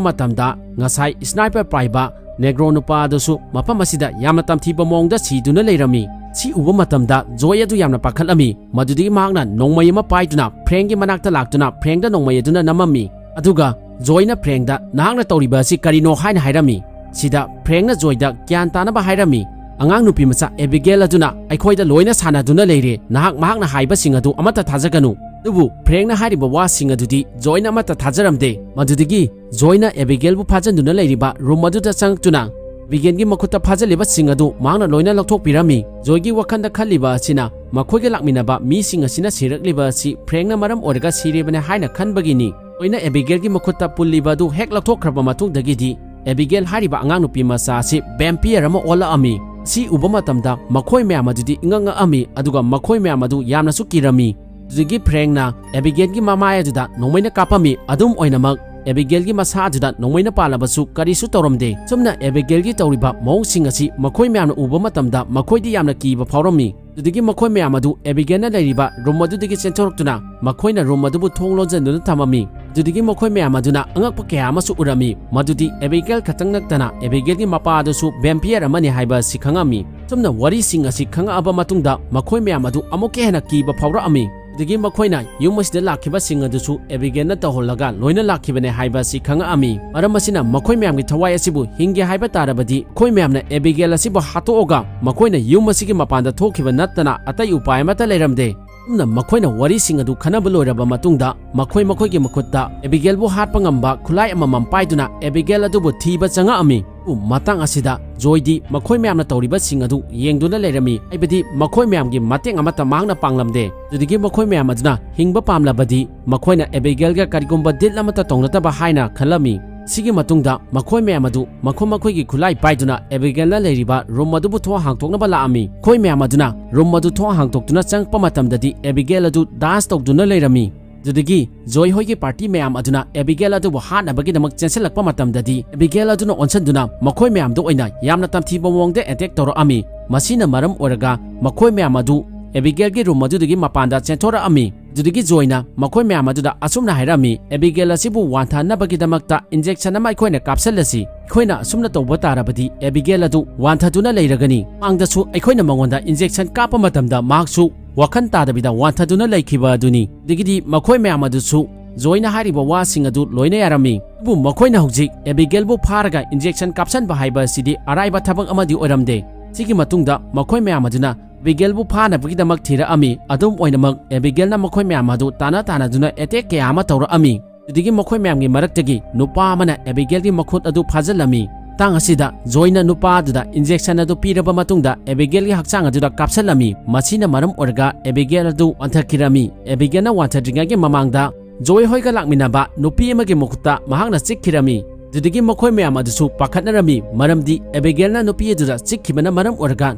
ꯃꯇꯝꯗ ꯉꯁꯥꯏ ꯁ꯭ꯅꯥꯏꯄꯔ ꯄꯥꯏꯕ ꯅꯦꯒ꯭ꯔꯣ ꯅꯨꯄꯥ ꯑꯗꯨꯁꯨ ꯃꯐꯝ ꯑꯁꯤꯗ ꯌꯥꯝꯅ ꯇꯝꯊꯤꯕ ꯃꯑꯣꯡꯗ ꯁꯤꯗꯨꯅ ꯂꯩꯔꯝꯃꯤ꯫ ꯁꯤ ꯎꯕ ꯃꯇꯝꯗ ꯖꯣꯏ ꯑꯗꯨ ꯌꯥꯝꯅ ꯄꯥꯈꯠꯂꯝꯃꯤ꯫ ꯃꯗꯨꯗꯒꯤ ꯃꯍꯥꯛꯅ ꯅꯣꯡꯃꯩ ꯑꯃ ꯄꯥꯏꯗꯨꯅ ꯐ꯭ꯔꯦꯡꯒꯤ ꯃꯅꯥꯛꯇ ꯂꯥꯛꯇꯨꯅ ꯐ꯭ꯔꯦꯡꯗ ꯅꯣꯡꯃꯩ ꯑꯗꯨꯅ ꯅꯝꯃꯝꯃꯤ꯫ ꯑꯗꯨꯒ ꯖꯣꯏꯅ ꯐ꯭ꯔꯦꯡꯗ, "ꯅꯍꯥꯛꯅ ꯇꯧꯔꯤꯕ ꯑꯁꯤ ꯀꯔꯤꯅꯣ?" ꯍꯥꯏꯅ ꯍꯥꯏꯔꯝꯃꯤ꯫ ꯁꯤꯗ ꯐ꯭ꯔꯦꯡꯅ ꯖꯣꯏꯗ ꯒ꯭ꯌꯥꯟ ꯇꯥꯅꯕ ꯍꯥꯏꯔꯝꯃꯤ꯫ ꯑꯉꯥꯡ ꯅꯨꯄꯤ ꯃꯆꯥ ꯑꯦꯕꯤꯒꯦꯜ ꯑꯗꯨꯅ ꯑꯩꯈꯣꯏꯗ ꯂꯣꯏꯅ ꯁꯥꯟꯅꯗꯨꯅ ꯂꯩꯔꯦ, ꯅꯍꯥꯛ ꯃꯍꯥꯛꯅ ꯍꯥꯏꯕꯁꯤꯡ ꯑꯗꯨ ꯑꯃꯠꯇ ꯊꯥꯖꯒꯅꯨ꯫ ꯑꯗꯨꯕꯨ ꯐ꯭ꯔꯦꯡꯅ ꯍꯥꯏꯔꯤꯕ ꯋꯥꯁꯤꯡ ꯑꯗꯨꯗꯤ ꯖꯣꯏꯅ ꯑꯃꯠꯇ ꯊꯥꯖꯔꯝꯗꯦ꯫ ꯃꯗꯨꯗꯒꯤ ꯖꯣꯏꯅ ꯑꯦꯕꯤꯒꯦꯜꯕꯨ ꯐꯥꯖꯤꯟꯗꯨꯅ ꯂꯩꯔꯤꯕ ꯔꯨꯝ ꯑꯗꯨꯗ ꯆꯪꯂꯛꯇꯨꯅ ꯑꯦꯕꯤꯒꯦꯜꯒꯤ ꯃꯈꯨꯠꯇ ꯐꯥꯖꯤꯜꯂꯤꯕꯁꯤꯡ ꯑꯗꯨ ꯃꯍꯥꯛꯅ ꯂꯣꯏꯅ ꯂꯧꯊꯣꯛꯄꯤꯔꯝꯃꯤ꯫ ꯖꯣꯏꯒꯤ ꯋꯥꯈꯜꯗ ꯈꯜꯂꯤꯕ ꯑꯁꯤꯅ ꯃꯈꯣꯏꯒ ꯂꯥꯛꯃꯤꯟꯅꯕ ꯃꯤꯁꯤꯡ ꯑꯁꯤꯅ ꯁꯤꯔꯛꯂꯤꯕ ꯑꯁꯤ ꯐ꯭ꯔꯦꯡꯅ ꯃꯔꯝ ꯑꯣꯏꯔꯒ ꯁꯤꯔꯤꯕꯅꯤ ꯍꯥꯏꯅ ꯈꯟꯕꯒꯤꯅꯤ꯫ ꯖꯣꯏꯅ ꯑꯦꯕꯤꯒꯦꯜꯒꯤ ꯃꯈꯨꯠꯇ ꯄꯨꯜꯂꯤꯕ ꯑꯗꯨ ꯍꯦꯛ ꯂꯧꯊꯣꯛꯈ꯭ꯔꯕ ꯃꯇꯨꯡꯗꯒꯤꯗꯤ ꯑꯦꯕꯤꯒꯦꯜ ꯍꯥꯏꯔꯤꯕ ꯑꯉꯥꯡ ꯅꯨꯄꯤ ꯃꯆꯥ ꯑꯁꯤ ꯚꯦꯝꯄꯤꯌꯔ ꯑꯃ ꯑꯣꯜꯂꯛꯑꯝꯃꯤ꯫ ꯁꯤ ꯎꯕ ꯃꯇꯝꯗ ꯃꯈꯣꯏ ꯃꯌꯥꯝ ꯑꯗꯨꯗꯤ ꯏꯉꯛ ꯉꯛꯑꯝꯃꯤ, ꯑꯗꯨꯒ ꯃꯈꯣꯏ ꯃꯌꯥꯝ ꯑꯗꯨ ꯌꯥꯝꯅꯁꯨ ꯀꯤꯔꯝꯃꯤ꯫ ꯑꯗꯨꯗꯒꯤ ꯐ꯭ꯔꯦꯡꯅ ꯑꯦꯕꯤꯒꯦꯜꯒꯤ ꯃꯃꯥꯏ ꯑꯗꯨꯗ ꯅꯣꯡꯃꯩꯅ ꯀꯥꯞꯄꯝꯃꯤ꯫ ꯑꯗꯨꯝ ꯑꯣꯏꯅꯃꯛ, ꯑꯦꯕꯤꯒꯦꯜꯒꯤ ꯃꯁꯥ ꯑꯗꯨꯗ ꯅꯣꯡꯃꯩꯅ ꯄꯥꯜꯂꯕꯁꯨ ꯀꯔꯤꯁꯨ ꯇꯧꯔꯝꯗꯦ꯫ ꯁꯨꯝꯅ ꯑꯦꯕꯤꯒꯦꯜꯒꯤ ꯇꯧꯔꯤꯕ ꯃꯑꯣꯡꯁꯤꯡ ꯑꯁꯤ ꯃꯈꯣꯏ ꯃꯌꯥꯝꯅ ꯎꯕ ꯃꯇꯝꯗ ꯃꯈꯣꯏꯗꯤ ꯌꯥꯝꯅ ꯀꯤꯕ ꯐꯥꯎꯔꯝꯃꯤ꯫ ꯑꯗꯨꯗꯒꯤ ꯃꯈꯣꯏ ꯃꯌꯥꯝ ꯑꯗꯨ ꯑꯦꯕꯤꯒꯦꯜꯅ ꯂꯩꯔꯤꯕ ꯔꯨꯝ ꯑꯗꯨꯗꯒꯤ ꯆꯦꯟꯊꯣꯔꯛꯇꯨꯅ ꯃꯈꯣꯏꯅ ꯔꯨꯝ ꯑꯗꯨꯕꯨ ꯊꯣꯡ ꯂꯣꯟꯁꯤꯟꯗꯨꯅ ꯊꯝꯃꯝꯃꯤ꯫ ꯑꯗꯨꯗꯒꯤ ꯃꯈꯣꯏ ꯃꯌꯥꯝ ꯑꯗꯨꯅ ꯑꯉꯛꯄ ꯀꯌꯥ ꯑꯃꯁꯨ ꯎꯔꯝꯃꯤ, ꯃꯗꯨꯗꯤ ꯑꯦꯕꯤꯒꯦꯜ ꯈꯛꯇꯪ ꯅꯠꯇꯅ ꯑꯦꯕꯤꯒꯦꯜꯒꯤ ꯃꯄꯥ ꯑꯗꯨꯁꯨ ꯚꯦꯝꯄꯤꯌꯔ ꯑꯃꯅꯤ ꯍꯥꯏꯕ ꯑꯁꯤ ꯈꯪꯉꯝꯃꯤ꯫ ꯁꯨꯝꯅ ꯋꯥꯔꯤꯁꯤꯡ ꯑꯁꯤ ꯈꯪꯉꯛꯑꯕ ꯃꯇꯨꯡꯗ ꯃꯈꯣꯏ ꯃꯌꯥꯝ ꯑꯗꯨ ꯑꯃꯨꯛꯀ ꯍꯦꯟꯅ ꯀꯤꯕ ꯐꯥꯎꯔꯛꯑꯝꯃꯤ꯫ ꯑꯗꯨꯗꯒꯤ ꯃꯈꯣꯏꯅ ꯌꯨꯝ ꯑꯁꯤꯗ ꯂꯥꯛꯈꯤꯕꯁꯤꯡ ꯑꯗꯨꯁꯨ ꯑꯦꯕꯤꯒꯦꯜꯅ ꯇꯧꯍꯜꯂꯒ ꯂꯣꯏꯅ ꯂꯥꯛꯈꯤꯕꯅꯦ ꯍꯥꯏꯕ ꯑꯁꯤ ꯈꯪꯉꯛꯑꯝꯃꯤ꯫ ꯃꯔꯝ ꯑꯁꯤꯅ ꯃꯈꯣꯏ ꯃꯌꯥꯝꯒꯤ ꯊꯋꯥꯏ ꯑꯁꯤꯕꯨ ꯍꯤꯡꯒꯦ ꯍꯥꯏꯕ ꯇꯥꯔꯕꯗꯤ ꯃꯈꯣꯏ ꯃꯌꯥꯝꯅ ꯑꯦꯕꯤꯒꯦꯜ ꯑꯁꯤꯕꯨ ꯍꯥꯠꯇꯣꯛꯑꯒ ꯃꯈꯣꯏꯅ ꯌꯨꯝ ꯑꯁꯤꯒꯤ ꯃꯄꯥꯟꯗ ꯊꯣꯛꯈꯤꯕ ꯅꯠꯇꯅ ꯑꯇꯩ ꯎꯄꯥꯏ ꯑꯃꯠꯇ ꯂꯩꯔꯝꯗꯦ꯫ ꯑꯁꯨꯝꯅ ꯃꯈꯣꯏꯅ ꯋꯥꯔꯤꯁꯤꯡ ꯑꯗꯨ ꯈꯟꯅꯕ ꯂꯣꯏꯔꯕ ꯃꯇꯨꯡꯗ ꯃꯈꯣꯏ ꯃꯈꯣꯏꯒꯤ ꯃꯈꯨꯠꯇ ꯑꯦꯕꯤꯒꯦꯜꯕꯨ ꯍꯥꯠꯄ ꯉꯝꯕ ꯈꯨꯠꯂꯥꯏ ꯑꯃꯃꯝ ꯄꯥꯏꯗꯨꯅ ꯑꯦꯕꯤꯒꯦꯜ ꯑꯗꯨꯕꯨ ꯊꯤꯕ ꯆꯪꯉꯛꯑꯝꯃꯤ꯫ ꯑꯗꯨꯕꯨ ꯃꯇꯥꯡ ꯑꯁꯤꯗ ꯖꯣꯏꯗꯤ ꯃꯈꯣꯏ ꯃꯌꯥꯝꯅ ꯇꯧꯔꯤꯕꯁꯤꯡ ꯑꯗꯨ ꯌꯦꯡꯗꯨꯅ ꯂꯩꯔꯝꯃꯤ, ꯍꯥꯏꯕꯗꯤ ꯃꯈꯣꯏ ꯃꯌꯥꯝꯒꯤ ꯃꯇꯦꯡ ꯑꯃꯠꯇ ꯃꯍꯥꯛꯅ ꯄꯥꯡꯂꯝꯗꯦ꯫ ꯑꯗꯨꯗꯒꯤ ꯃꯈꯣꯏ ꯃꯌꯥꯝ ꯑꯗꯨꯅ ꯍꯤꯡꯕ ꯄꯥꯝꯂꯕꯗꯤ ꯃꯈꯣꯏꯅ ꯑꯦꯕꯤꯒꯦꯜꯒ ꯀꯔꯤꯒꯨꯝꯕ ꯗꯤꯜ ꯑꯃꯠꯇ ꯇꯧꯅꯗꯕ ꯍꯥꯏꯅ ꯈꯜꯂꯝꯃꯤ꯫ ꯁꯤꯒꯤ ꯃꯇꯨꯡꯗ ꯃꯈꯣꯏ ꯃꯌꯥꯝ ꯑꯗꯨ ꯃꯈꯣꯏ ꯃꯈꯣꯏꯒꯤ ꯈꯨꯠꯂꯥꯏ ꯄꯥꯏꯗꯨꯅ ꯑꯦꯕꯤꯒꯦꯜꯅ ꯂꯩꯔꯤꯕ ꯔꯨꯝ ꯑꯗꯨꯕꯨ ꯊꯣꯡ ꯍꯥꯡꯗꯣꯛꯅꯕ ꯂꯥꯛꯑꯝꯃꯤ꯫ ꯃꯈꯣꯏ ꯃꯌꯥꯝ ꯑꯗꯨꯅ ꯔꯨꯝ ꯑꯗꯨ ꯊꯣꯡ ꯍꯥꯡꯗꯣꯛꯇꯨꯅ ꯆꯪꯉꯛꯄ ꯃꯇꯝꯗꯗꯤ ꯑꯦꯕꯤꯒꯦꯜ ꯑꯗꯨ ꯗꯥꯟꯁ ꯇꯧꯗꯨꯅ ꯂꯩꯔꯝꯃꯤ꯫ ꯑꯗꯨꯗꯒꯤ ꯖꯣꯏ ꯍꯣꯏꯒꯤ ꯄꯥꯔꯇꯤ ꯃꯌꯥꯝ ꯑꯗꯨꯅ ꯑꯦꯕꯤꯒꯦꯜ ꯑꯗꯨꯕꯨ ꯍꯥꯠꯅꯕꯒꯤꯗꯃꯛ ꯆꯦꯟꯁꯤꯜꯂꯛꯄ ꯃꯇꯝꯗꯗꯤ ꯑꯦꯕꯤꯒꯦꯜ ꯑꯗꯨꯅ ꯑꯣꯟꯁꯤꯟꯗꯨꯅ ꯃꯈꯣꯏ ꯃꯌꯥꯝꯗ ꯑꯣꯏꯅ ꯌꯥꯝꯅ ꯇꯝꯊꯤꯕ ꯃꯑꯣꯡꯗ ꯑꯦꯇꯦꯛ ꯇꯧꯔꯛꯑꯝꯃꯤ꯫ ꯃꯁꯤꯅ ꯃꯔꯝ ꯑꯣꯏꯔꯒ ꯃꯈꯣꯏ ꯃꯌꯥꯝ ꯑꯗꯨ ꯑꯦꯕꯤꯒꯦꯜꯒꯤ ꯔꯨꯝ ꯑꯗꯨꯗꯒꯤ ꯃꯄꯥꯟꯗ ꯆꯦꯟꯊꯣꯔꯛꯑꯝꯃꯤ꯫ ꯑꯗꯨꯗꯒꯤ ꯖꯣꯏꯅ ꯃꯈꯣꯏ ꯃꯌꯥꯝ ꯑꯗꯨꯗ ꯑꯁꯨꯝꯅ ꯍꯥꯏꯔꯝꯃꯤ, "ꯑꯦꯕꯤꯒꯦꯜ ꯑꯁꯤꯕꯨ ꯋꯥꯟꯊꯍꯟꯅꯕꯒꯤꯗꯃꯛꯇ ꯏꯟꯖꯦꯛꯁꯟ ꯑꯃ ꯑꯩꯈꯣꯏꯅ ꯀꯥꯞꯁꯜꯂꯁꯤ꯫ ꯑꯩꯈꯣꯏꯅ ꯑꯁꯨꯝꯅ ꯇꯧꯕ ꯇꯥꯔꯕꯗꯤ ꯑꯦꯕꯤꯒꯦꯜ ꯑꯗꯨ ꯋꯥꯟꯊꯗꯨꯅ ꯂꯩꯔꯒꯅꯤ꯫ ꯃꯃꯥꯡꯗꯁꯨ ꯑꯩꯈꯣꯏꯅ ꯃꯉꯣꯟꯗ ꯏꯟꯖꯦꯛꯁꯟ ꯀꯥꯞꯄ ꯃꯇꯝꯗ ꯃꯍꯥꯛꯁꯨ ꯋꯥꯈꯜ ꯇꯥꯗꯕꯤꯗ ꯋꯥꯟꯊꯗꯨꯅ ꯂꯩꯈꯤꯕ ꯑꯗꯨꯅꯤ꯫ ꯑꯗꯒꯤꯗꯤ ꯃꯈꯣꯏ ꯃꯌꯥꯝ ꯑꯗꯨꯁꯨ ꯖꯣꯏꯅ ꯍꯥꯏꯔꯤꯕ ꯋꯥꯁꯤꯡ ꯑꯗꯨ ꯂꯣꯏꯅ ꯌꯥꯔꯝꯃꯤ꯫ ꯑꯗꯨꯕꯨ ꯃꯈꯣꯏꯅ ꯍꯧꯖꯤꯛ ꯑꯦꯕꯤꯒꯦꯜꯕꯨ ꯐꯥꯔꯒ injection ꯀꯥꯞꯁꯟꯕ ꯍꯥꯏꯕ ꯑꯁꯤꯗꯤ ꯑꯔꯥꯏꯕ ꯊꯕꯛ ꯑꯃꯗꯤ ꯑꯣꯏꯔꯝꯗꯦ꯫ ꯁꯤꯒꯤ ꯃꯇꯨꯡꯗ ꯃꯈꯣꯏ ꯃꯌꯥꯝ ꯑꯗꯨꯅ ꯑꯦꯕꯤꯒꯦꯜꯕꯨ ꯐꯥꯅꯕꯒꯤꯗꯃꯛ ꯊꯤꯔꯛꯑꯝꯃꯤ꯫ ꯑꯗꯨꯝ ꯑꯣꯏꯅꯃꯛ, ꯑꯦꯕꯤꯒꯦꯜꯅ ꯃꯈꯣꯏ ꯃꯌꯥꯝ ꯑꯗꯨ ꯇꯥꯅ ꯇꯥꯅꯗꯨꯅ attack ꯀꯌꯥ ꯑꯃ ꯇꯧꯔꯛꯑꯝꯃꯤ꯫ ꯑꯗꯨꯗꯒꯤ ꯃꯈꯣꯏ ꯃꯌꯥꯝꯒꯤ ꯃꯔꯛꯇꯒꯤ ꯅꯨꯄꯥ ꯑꯃꯅ ꯑꯦꯕꯤꯒꯦꯜꯒꯤ ꯃꯈꯨꯠ ꯑꯗꯨ ꯐꯥꯖꯤꯜꯂꯝꯃꯤ꯫ ꯃꯇꯥꯡ ꯑꯁꯤꯗ ꯖꯣꯏꯅ ꯅꯨꯄꯥ ꯑꯗꯨꯗ injection ꯑꯗꯨ ꯄꯤꯔꯕ ꯃꯇꯨꯡꯗ ꯑꯦꯕꯤꯒꯦꯜꯒꯤ ꯍꯛꯆꯥꯡ ꯑꯗꯨꯗ ꯀꯥꯞꯁꯤꯜꯂꯝꯃꯤ꯫ ꯃꯁꯤꯅ ꯃꯔꯝ ꯑꯣꯏꯔꯒ ꯑꯦꯕꯤꯒꯦꯜ ꯑꯗꯨ ꯋꯥꯟꯊꯈꯤꯔꯝꯃꯤ꯫ ꯑꯦꯕꯤꯒꯦꯜꯅ ꯋꯥꯟꯊꯗ꯭ꯔꯤꯉꯩꯒꯤ ꯃꯃꯥꯡꯗ ꯖꯣꯏ ꯍꯣꯏꯒ ꯂꯥꯛꯃꯤꯟꯅꯕ ꯅꯨꯄꯤ ꯑꯃꯒꯤ ꯃꯈꯨꯠꯇ ꯃꯍꯥꯛꯅ ꯆꯤꯛꯈꯤꯔꯝꯃꯤ꯫ ꯑꯗꯨꯗꯒꯤ ꯃꯈꯣꯏ ꯃꯌꯥꯝ ꯑꯗꯨꯁꯨ ꯄꯥꯈꯠꯅꯔꯝꯃꯤ, ꯃꯔꯝꯗꯤ ꯑꯦꯕꯤꯒꯦꯜꯅ ꯅꯨꯄꯤ ꯑꯗꯨꯗ ꯆꯤꯛꯈꯤꯕꯅ ꯃꯔꯝ ꯑꯣꯏꯔꯒ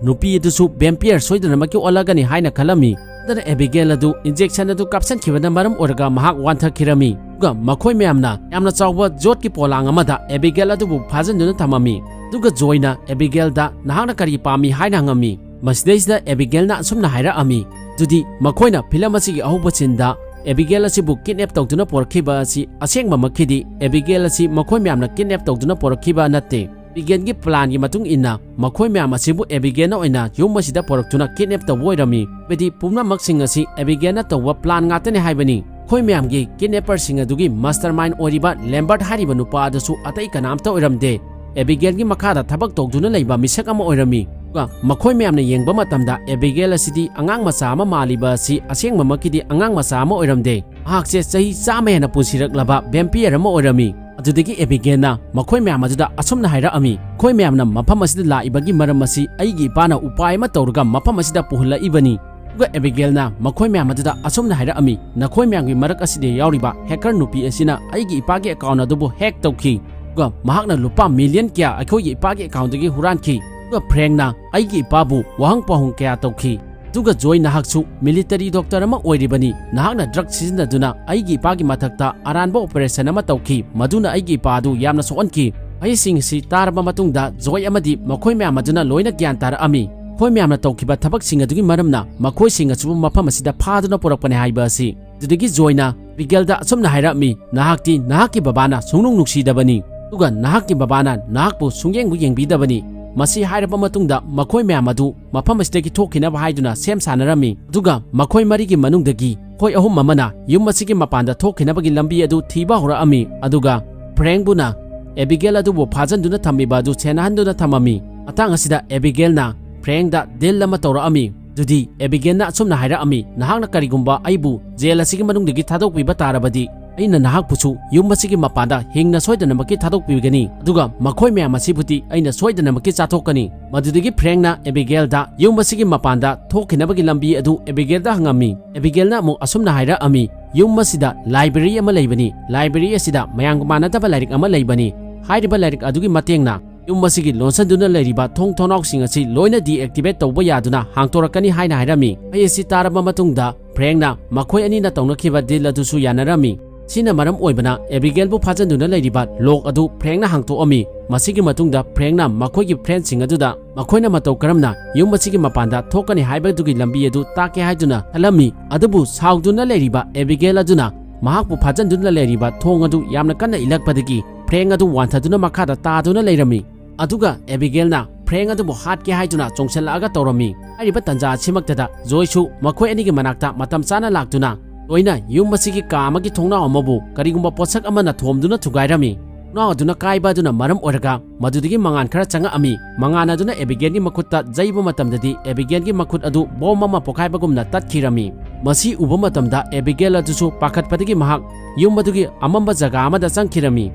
ꯅꯨꯄꯤ ꯑꯗꯨꯁꯨ vampire ꯁꯣꯏꯗꯅꯃꯛꯀꯤ ꯑꯣꯜꯂꯒꯅꯤ ꯍꯥꯏꯅ ꯈꯜꯂꯝꯃꯤ꯫ ꯑꯗꯨꯅ ꯑꯦꯕꯤꯒꯦꯜ ꯑꯗꯨ injection ꯑꯗꯨ ꯀꯥꯞꯁꯤꯟꯈꯤꯕꯅ ꯃꯔꯝ ꯑꯣꯏꯔꯒ ꯃꯍꯥꯛ ꯋꯥꯟꯊꯈꯤꯔꯝꯃꯤ꯫ ꯑꯗꯨꯒ ꯃꯈꯣꯏ ꯃꯌꯥꯝꯅ ꯌꯥꯝꯅ ꯆꯥꯎꯕ ꯌꯣꯠꯀꯤ ꯄꯣꯂꯥꯡ ꯑꯃꯗ ꯑꯦꯕꯤꯒꯦꯜ ꯑꯗꯨꯕꯨ ꯐꯥꯖꯤꯟꯗꯨꯅ ꯊꯝꯃꯝꯃꯤ꯫ ꯑꯗꯨꯒ ꯖꯣꯏꯅ ꯑꯦꯕꯤꯒꯦꯜꯗ, "ꯅꯍꯥꯛꯅ ꯀꯔꯤ ꯄꯥꯝꯃꯤ?" ꯍꯥꯏꯅ ꯍꯪꯉꯝꯃꯤ꯫ ꯃꯁꯤꯗꯩꯁꯤꯗ ꯑꯦꯕꯤꯒꯦꯜꯅ ꯑꯁꯨꯝꯅ ꯍꯥꯏꯔꯛꯑꯝꯃꯤ, "ꯑꯗꯨꯗꯤ ꯃꯈꯣꯏꯅ ꯐꯤꯂꯝ ꯑꯁꯤꯒꯤ ꯑꯍꯧꯕ sceneꯗ ꯑꯦꯕꯤꯒꯦꯜ ꯑꯁꯤꯕꯨ kidnap ꯇꯧꯗꯨꯅ ꯄꯨꯔꯛꯈꯤꯕ ꯑꯁꯤ ꯑꯁꯦꯡꯕꯃꯛꯀꯤꯗꯤ ꯑꯦꯕꯤꯒꯦꯜ ꯑꯁꯤ ꯃꯈꯣꯏ ꯃꯌꯥꯝꯅ kidnap ꯇꯧꯗꯨꯅ ꯄꯨꯔꯛꯈꯤꯕ ꯅꯠꯇꯦ꯫ ꯑꯦꯕꯤꯒꯦꯜꯒꯤ planꯒꯤ ꯃꯇꯨꯡ ꯏꯟꯅ ꯃꯈꯣꯏ ꯃꯌꯥꯝ ꯑꯁꯤꯕꯨ ꯑꯦꯕꯤꯒꯦꯜꯅ ꯑꯣꯏꯅ ꯌꯨꯝ ꯑꯁꯤꯗ ꯄꯨꯔꯛꯇꯨꯅ kidnap ꯇꯧꯕ ꯑꯣꯏꯔꯝꯃꯤ꯫ ꯍꯥꯏꯕꯗꯤ ꯄꯨꯝꯅꯃꯛꯁꯤꯡ ꯑꯁꯤ ꯑꯦꯕꯤꯒꯦꯜꯅ ꯇꯧꯕ plan ꯉꯥꯛꯇꯅꯤ ꯍꯥꯏꯕꯅꯤ꯫ ꯃꯈꯣꯏ ꯃꯌꯥꯝꯒꯤ kidnapperꯁꯤꯡ ꯑꯗꯨꯒꯤ mastermind ꯑꯣꯏꯔꯤꯕ ꯂꯦꯝꯕꯔꯠ ꯍꯥꯏꯔꯤꯕ ꯅꯨꯄꯥ ꯑꯗꯨꯁꯨ ꯑꯇꯩ ꯀꯅꯥꯝꯇ ꯑꯣꯏꯔꯝꯗꯦ꯫ ꯑꯦꯕꯤꯒꯦꯜꯒꯤ ꯃꯈꯥꯗ ꯊꯕꯛ ꯇꯧꯗꯨꯅ ꯂꯩꯕ ꯃꯤꯁꯛ ꯑꯃ ꯑꯣꯏꯔꯝꯃꯤ꯫ ꯑꯗꯨꯒ ꯃꯈꯣꯏ ꯃꯌꯥꯝꯅ ꯌꯦꯡꯕ ꯃꯇꯝꯗ ꯑꯦꯕꯤꯒꯦꯜ ꯑꯁꯤꯗꯤ ꯑꯉꯥꯡ ꯃꯆꯥ ꯑꯃ ꯃꯥꯜꯂꯤꯕ ꯑꯁꯤ ꯑꯁꯦꯡꯕꯃꯛꯀꯤꯗꯤ ꯑꯉꯥꯡ ꯃꯆꯥ ꯑꯃ ꯑꯣꯏꯔꯝꯗꯦ꯫ ꯃꯍꯥꯛꯁꯦ ꯆꯍꯤ ꯆꯥꯝꯃ ꯍꯦꯟꯅ ꯄꯨꯟꯁꯤꯔꯛꯂꯕ vampire ꯑꯃ ꯑꯣꯏꯔꯝꯃꯤ꯫ ꯑꯗꯨꯗꯒꯤ ꯑꯦꯕꯤꯒꯦꯜꯅ ꯃꯈꯣꯏ ꯃꯌꯥꯝ ꯑꯗꯨꯗ ꯑꯁꯨꯝꯅ ꯍꯥꯏꯔꯛꯑꯝꯃꯤ, "ꯑꯩꯈꯣꯏ ꯃꯌꯥꯝꯅ ꯃꯐꯝ ꯑꯁꯤꯗ ꯂꯥꯛꯏꯕꯒꯤ ꯃꯔꯝ ꯑꯁꯤ ꯑꯩꯒꯤ ꯏꯄꯥꯅ ꯎꯄꯥꯏ ꯑꯃ ꯇꯧꯔꯒ ꯃꯐꯝ ꯑꯁꯤꯗ ꯄꯨꯍꯜꯂꯛꯏꯕꯅꯤ"꯫ ꯑꯗꯨꯒ ꯑꯦꯕꯤꯒꯦꯜꯅ ꯃꯈꯣꯏ ꯃꯌꯥꯝ ꯑꯗꯨꯗ ꯑꯁꯨꯝꯅ ꯍꯥꯏꯔꯛꯑꯝꯃꯤ, "ꯅꯈꯣꯏ ꯃꯌꯥꯝꯒꯤ ꯃꯔꯛ ꯑꯁꯤꯗ ꯌꯥꯎꯔꯤꯕ hacker ꯅꯨꯄꯤ ꯑꯁꯤꯅ ꯑꯩꯒꯤ ꯏꯄꯥꯒꯤ account ꯑꯗꯨꯕꯨ hack ꯇꯧꯈꯤ꯫ ꯑꯗꯨꯒ ꯃꯍꯥꯛꯅ ꯂꯨꯄꯥ million ꯀꯌꯥ ꯑꯩꯈꯣꯏꯒꯤ ꯏꯄꯥꯒꯤ accountꯗꯒꯤ ꯍꯨꯔꯥꯟꯈꯤ꯫ ꯑꯗꯨꯒ ꯐ꯭ꯔꯦꯡꯅ ꯑꯩꯒꯤ ꯏꯄꯥꯕꯨ ꯋꯥꯍꯪ ꯄꯥꯎꯍꯪ ꯀꯌꯥ ꯇꯧꯈꯤ꯫ ꯑꯗꯨꯒ ꯖꯣꯏ, ꯅꯍꯥꯛꯁꯨ military doctor ꯑꯃ ꯑꯣꯏꯔꯤꯕꯅꯤ꯫ ꯅꯍꯥꯛꯅ drug ꯁꯤꯖꯤꯟꯅꯗꯨꯅ ꯑꯩꯒꯤ ꯏꯄꯥꯒꯤ ꯃꯊꯛꯇ ꯑꯔꯥꯟꯕ operation ꯑꯃ ꯇꯧꯈꯤ, ꯃꯗꯨꯅ ꯑꯩꯒꯤ ꯏꯄꯥ ꯑꯗꯨ ꯌꯥꯝꯅ ꯁꯣꯛꯍꯟꯈꯤ"꯫ ꯋꯥꯍꯩꯁꯤꯡ ꯑꯁꯤ ꯇꯥꯔꯕ ꯃꯇꯨꯡꯗ ꯖꯣꯏ ꯑꯃꯗꯤ ꯃꯈꯣꯏ ꯃꯌꯥꯝ ꯑꯗꯨꯅ ꯂꯣꯏꯅ ꯒ꯭ꯌꯥꯟ ꯇꯥꯔꯛꯑꯝꯃꯤ꯫ ꯃꯈꯣꯏ ꯃꯌꯥꯝꯅ ꯇꯧꯈꯤꯕ ꯊꯕꯛꯁꯤꯡ ꯑꯗꯨꯒꯤ ꯃꯔꯝꯅ ꯃꯈꯣꯏꯁꯤꯡ ꯑꯁꯤꯕꯨ ꯃꯐꯝ ꯑꯁꯤꯗ ꯐꯥꯗꯨꯅ ꯄꯨꯔꯛꯄꯅꯤ ꯍꯥꯏꯕ ꯑꯁꯤ꯫ ꯑꯗꯨꯗꯒꯤ ꯖꯣꯏꯅ ꯑꯦꯕꯤꯒꯦꯜꯗ ꯑꯁꯨꯝꯅ ꯍꯥꯏꯔꯛꯑꯝꯃꯤ, "ꯅꯍꯥꯛꯇꯤ ꯅꯍꯥꯛꯀꯤ ꯕꯕꯥꯅ ꯁꯨꯡꯅꯨꯡ ꯅꯨꯡꯁꯤꯗꯕꯅꯤ, ꯑꯗꯨꯒ ꯅꯍꯥꯛꯀꯤ ꯕꯕꯥꯅ ꯅꯍꯥꯛꯄꯨ ꯁꯨꯡꯌꯦꯡꯕꯨ ꯌꯦꯡꯕꯤꯗꯕꯅꯤ꯫ ꯃꯁꯤ ꯍꯥꯏꯔꯕ ꯃꯇꯨꯡꯗ ꯃꯈꯣꯏ ꯃꯌꯥꯝ ꯑꯗꯨ ꯃꯐꯝ ꯑꯁꯤꯗꯒꯤ ꯊꯣꯛꯈꯤꯅꯕ ꯍꯥꯏꯗꯨꯅ ꯁꯦꯝ ꯁꯥꯅꯔꯝꯃꯤ꯫ ꯑꯗꯨꯒ ꯃꯈꯣꯏ ꯃꯔꯤꯒꯤ ꯃꯅꯨꯡꯗꯒꯤ ꯃꯈꯣꯏ ꯑꯍꯨꯝ ꯑꯃꯅ ꯌꯨꯝ ꯑꯁꯤꯒꯤ ꯃꯄꯥꯟꯗ ꯊꯣꯛꯈꯤꯅꯕꯒꯤ ꯂꯝꯕꯤ ꯑꯗꯨ ꯊꯤꯕ ꯍꯧꯔꯛꯑꯝꯃꯤ꯫ ꯑꯗꯨꯒ ꯐ꯭ꯔꯦꯡꯕꯨꯅ ꯑꯦꯕꯤꯒꯦꯜ ꯑꯗꯨꯕꯨ ꯐꯥꯖꯟꯗꯨꯅ ꯊꯝꯃꯤꯕ ꯑꯗꯨ ꯁꯦꯟꯅꯍꯟꯗꯨꯅ ꯊꯝꯃꯝꯃꯤ꯫ ꯃꯇꯥꯡ ꯑꯁꯤꯗ ꯑꯦꯕꯤꯒꯦꯜꯅ ꯐ꯭ꯔꯦꯡꯗ ꯗꯤꯜ ꯑꯃ ꯇꯧꯔꯛꯑꯝꯃꯤ꯫ ꯑꯗꯨꯗꯤ ꯑꯦꯕꯤꯒꯦꯜꯅ ꯑꯁꯨꯝꯅ ꯍꯥꯏꯔꯛꯑꯝꯃꯤ, "ꯅꯍꯥꯛꯅ ꯀꯔꯤꯒꯨꯝꯕ ꯑꯩꯕꯨ ꯖꯦꯜ ꯑꯁꯤꯒꯤ ꯃꯅꯨꯡꯗꯒꯤ ꯊꯥꯗꯣꯛꯄꯤꯕ ꯇꯥꯔꯕꯗꯤ, ꯑꯩꯅ ꯅꯍꯥꯛꯄꯨꯁꯨ ꯌꯨꯝ ꯑꯁꯤꯒꯤ ꯃꯄꯥꯟꯗ ꯍꯤꯡꯅ ꯁꯣꯏꯗꯅꯃꯛꯀꯤ ꯊꯥꯗꯣꯛꯄꯤꯒꯅꯤ, ꯑꯗꯨꯒ ꯃꯈꯣꯏ ꯃꯌꯥꯝ ꯑꯁꯤꯕꯨꯗꯤ ꯑꯩꯅ ꯁꯣꯏꯗꯅꯃꯛꯀꯤ ꯆꯥꯊꯣꯛꯀꯅꯤ꯫" ꯃꯗꯨꯗꯒꯤ ꯐ꯭ꯔꯦꯡꯅ ꯑꯦꯕꯤꯒꯦꯜꯗ ꯌꯨꯝ ꯑꯁꯤꯒꯤ ꯃꯄꯥꯟꯗ ꯊꯣꯛꯈꯤꯅꯕꯒꯤ ꯂꯝꯕꯤ ꯑꯗꯨ ꯑꯦꯕꯤꯒꯦꯜꯗ ꯍꯪꯉꯝꯃꯤ꯫ ꯑꯦꯕꯤꯒꯦꯜꯅ ꯑꯃꯨꯛ ꯑꯁꯨꯝꯅ ꯍꯥꯏꯔꯛꯑꯝꯃꯤ, "ꯌꯨꯝ ꯑꯁꯤꯗ ꯂꯥꯏꯕ꯭ꯔꯦꯔꯤ ꯑꯃ ꯂꯩꯕꯅꯤ꯫ ꯂꯥꯏꯕ꯭ꯔꯦꯔꯤ ꯑꯁꯤꯗ ꯃꯌꯥꯝꯒ ꯃꯥꯟꯅꯗꯕ ꯂꯥꯏꯔꯤꯛ ꯑꯃ ꯂꯩꯕꯅꯤ꯫ ꯍꯥꯏꯔꯤꯕ ꯂꯥꯏꯔꯤꯛ ꯑꯗꯨꯒꯤ ꯃꯇꯦꯡꯅ ꯌꯨꯝ ꯑꯁꯤꯒꯤ ꯂꯣꯟꯁꯤꯟꯗꯨꯅ ꯂꯩꯔꯤꯕ ꯊꯣꯡ ꯊꯣꯡꯅꯥꯎꯁꯤꯡ ꯑꯁꯤ ꯂꯣꯏꯅ deactivate ꯇꯧꯕ ꯌꯥꯗꯨꯅ ꯍꯥꯡꯗꯣꯔꯛꯀꯅꯤ" ꯍꯥꯏꯅ ꯍꯥꯏꯔꯝꯃꯤ꯫ ꯋꯥꯍꯩ ꯑꯁꯤ ꯇꯥꯔꯕ ꯃꯇꯨꯡꯗ ꯐ꯭ꯔꯦꯡꯅ ꯃꯈꯣꯏ ꯑꯅꯤꯅ ꯇꯧꯅꯈꯤꯕ ꯗꯤꯜ ꯑꯗꯨꯁꯨ ꯌꯥꯅꯔꯝꯃꯤ꯫ ꯁꯤꯅ ꯃꯔꯝ ꯑꯣꯏꯕꯅ ꯑꯦꯕꯤꯒꯦꯜꯕꯨ ꯐꯥꯖꯤꯟꯗꯨꯅ ꯂꯩꯔꯤꯕ ꯂꯣꯛ ꯑꯗꯨ ꯐ꯭ꯔꯦꯡꯅ ꯍꯥꯡꯇꯣꯛꯑꯝꯃꯤ꯫ ꯃꯁꯤꯒꯤ ꯃꯇꯨꯡꯗ ꯐ꯭ꯔꯦꯡꯅ ꯃꯈꯣꯏꯒꯤ ꯐ꯭ꯔꯦꯟꯁꯤꯡ ꯑꯗꯨꯗ ꯃꯈꯣꯏꯅ ꯃꯇꯧ ꯀꯔꯝꯅ ꯌꯨꯝ ꯑꯁꯤꯒꯤ ꯃꯄꯥꯟꯗ ꯊꯣꯛꯀꯅꯤ ꯍꯥꯏꯕꯗꯨꯒꯤ ꯂꯝꯕꯤ ꯑꯗꯨ ꯇꯥꯛꯀꯦ ꯍꯥꯏꯗꯨꯅ ꯈꯜꯂꯝꯃꯤ꯫ ꯑꯗꯨꯕꯨ ꯁꯥꯎꯗꯨꯅ ꯂꯩꯔꯤꯕ ꯑꯦꯕꯤꯒꯦꯜ ꯑꯗꯨꯅ ꯃꯍꯥꯛꯄꯨ ꯐꯥꯖꯤꯟꯗꯨꯅ ꯂꯩꯔꯤꯕ ꯊꯣꯡ ꯑꯗꯨ ꯌꯥꯝꯅ ꯀꯟꯅ ꯏꯜꯂꯛꯄꯗꯒꯤ ꯐ꯭ꯔꯦꯡ ꯑꯗꯨ ꯋꯥꯟꯊꯗꯨꯅ ꯃꯈꯥꯗ ꯇꯥꯗꯨꯅ ꯂꯩꯔꯝꯃꯤ꯫ ꯑꯗꯨꯒ ꯑꯦꯕꯤꯒꯦꯜꯅ ꯐ꯭ꯔꯦꯡ ꯑꯗꯨꯕꯨ ꯍꯥꯠꯀꯦ ꯍꯥꯏꯗꯨꯅ ꯆꯣꯡꯁꯤꯜꯂꯛꯑꯒ ꯇꯧꯔꯝꯃꯤ꯫ ꯍꯥꯏꯔꯤꯕ ꯇꯟꯖꯥ ꯑꯁꯤꯃꯛꯇꯗ ꯖꯣꯏꯁꯨ ꯃꯈꯣꯏ ꯑꯅꯤꯒꯤ ꯃꯅꯥꯛꯇ ꯃꯇꯝ ꯆꯥꯅ ꯂꯥꯛꯇꯨꯅ ꯂꯣꯏꯅ ꯌꯨꯝ ꯑꯁꯤꯒꯤ ꯀꯥ ꯑꯃꯒꯤ ꯊꯣꯡꯅꯥꯎ ꯑꯃꯕꯨ ꯀꯔꯤꯒꯨꯝꯕ ꯄꯣꯠꯁꯛ ꯑꯃꯅ ꯊꯣꯝꯗꯨꯅ ꯊꯨꯒꯥꯏꯔꯝꯃꯤ꯫ ꯊꯣꯡꯅꯥꯎ ꯑꯗꯨꯅ ꯀꯥꯏꯕ ꯑꯗꯨꯅ ꯃꯔꯝ ꯑꯣꯏꯔꯒ ꯃꯗꯨꯗꯒꯤ ꯃꯉꯥꯜ ꯈꯔ ꯆꯪꯉꯛꯑꯝꯃꯤ꯫ ꯃꯉꯥꯜ ꯑꯗꯨꯅ ꯑꯦꯕꯤꯒꯦꯜꯒꯤ ꯃꯈꯨꯠꯇ ꯌꯩꯕ ꯃꯇꯝꯗꯗꯤ ꯑꯦꯕꯤꯒꯦꯜꯒꯤ ꯃꯈꯨꯠ ꯑꯗꯨ ꯕꯣꯝ ꯑꯃ ꯄꯣꯈꯥꯏꯕꯒꯨꯝꯅ ꯇꯠꯈꯤꯔꯝꯃꯤ꯫ ꯃꯁꯤ ꯎꯕ ꯃꯇꯝꯗ ꯑꯦꯕꯤꯒꯦꯜ ꯑꯗꯨꯁꯨ ꯄꯥꯈꯠꯄꯗꯒꯤ ꯃꯍꯥꯛ ꯌꯨꯝ ꯑꯗꯨꯒꯤ ꯑꯃꯝꯕ ꯖꯒꯥ ꯑꯃꯗ ꯆꯪꯈꯤꯔꯝꯃꯤ꯫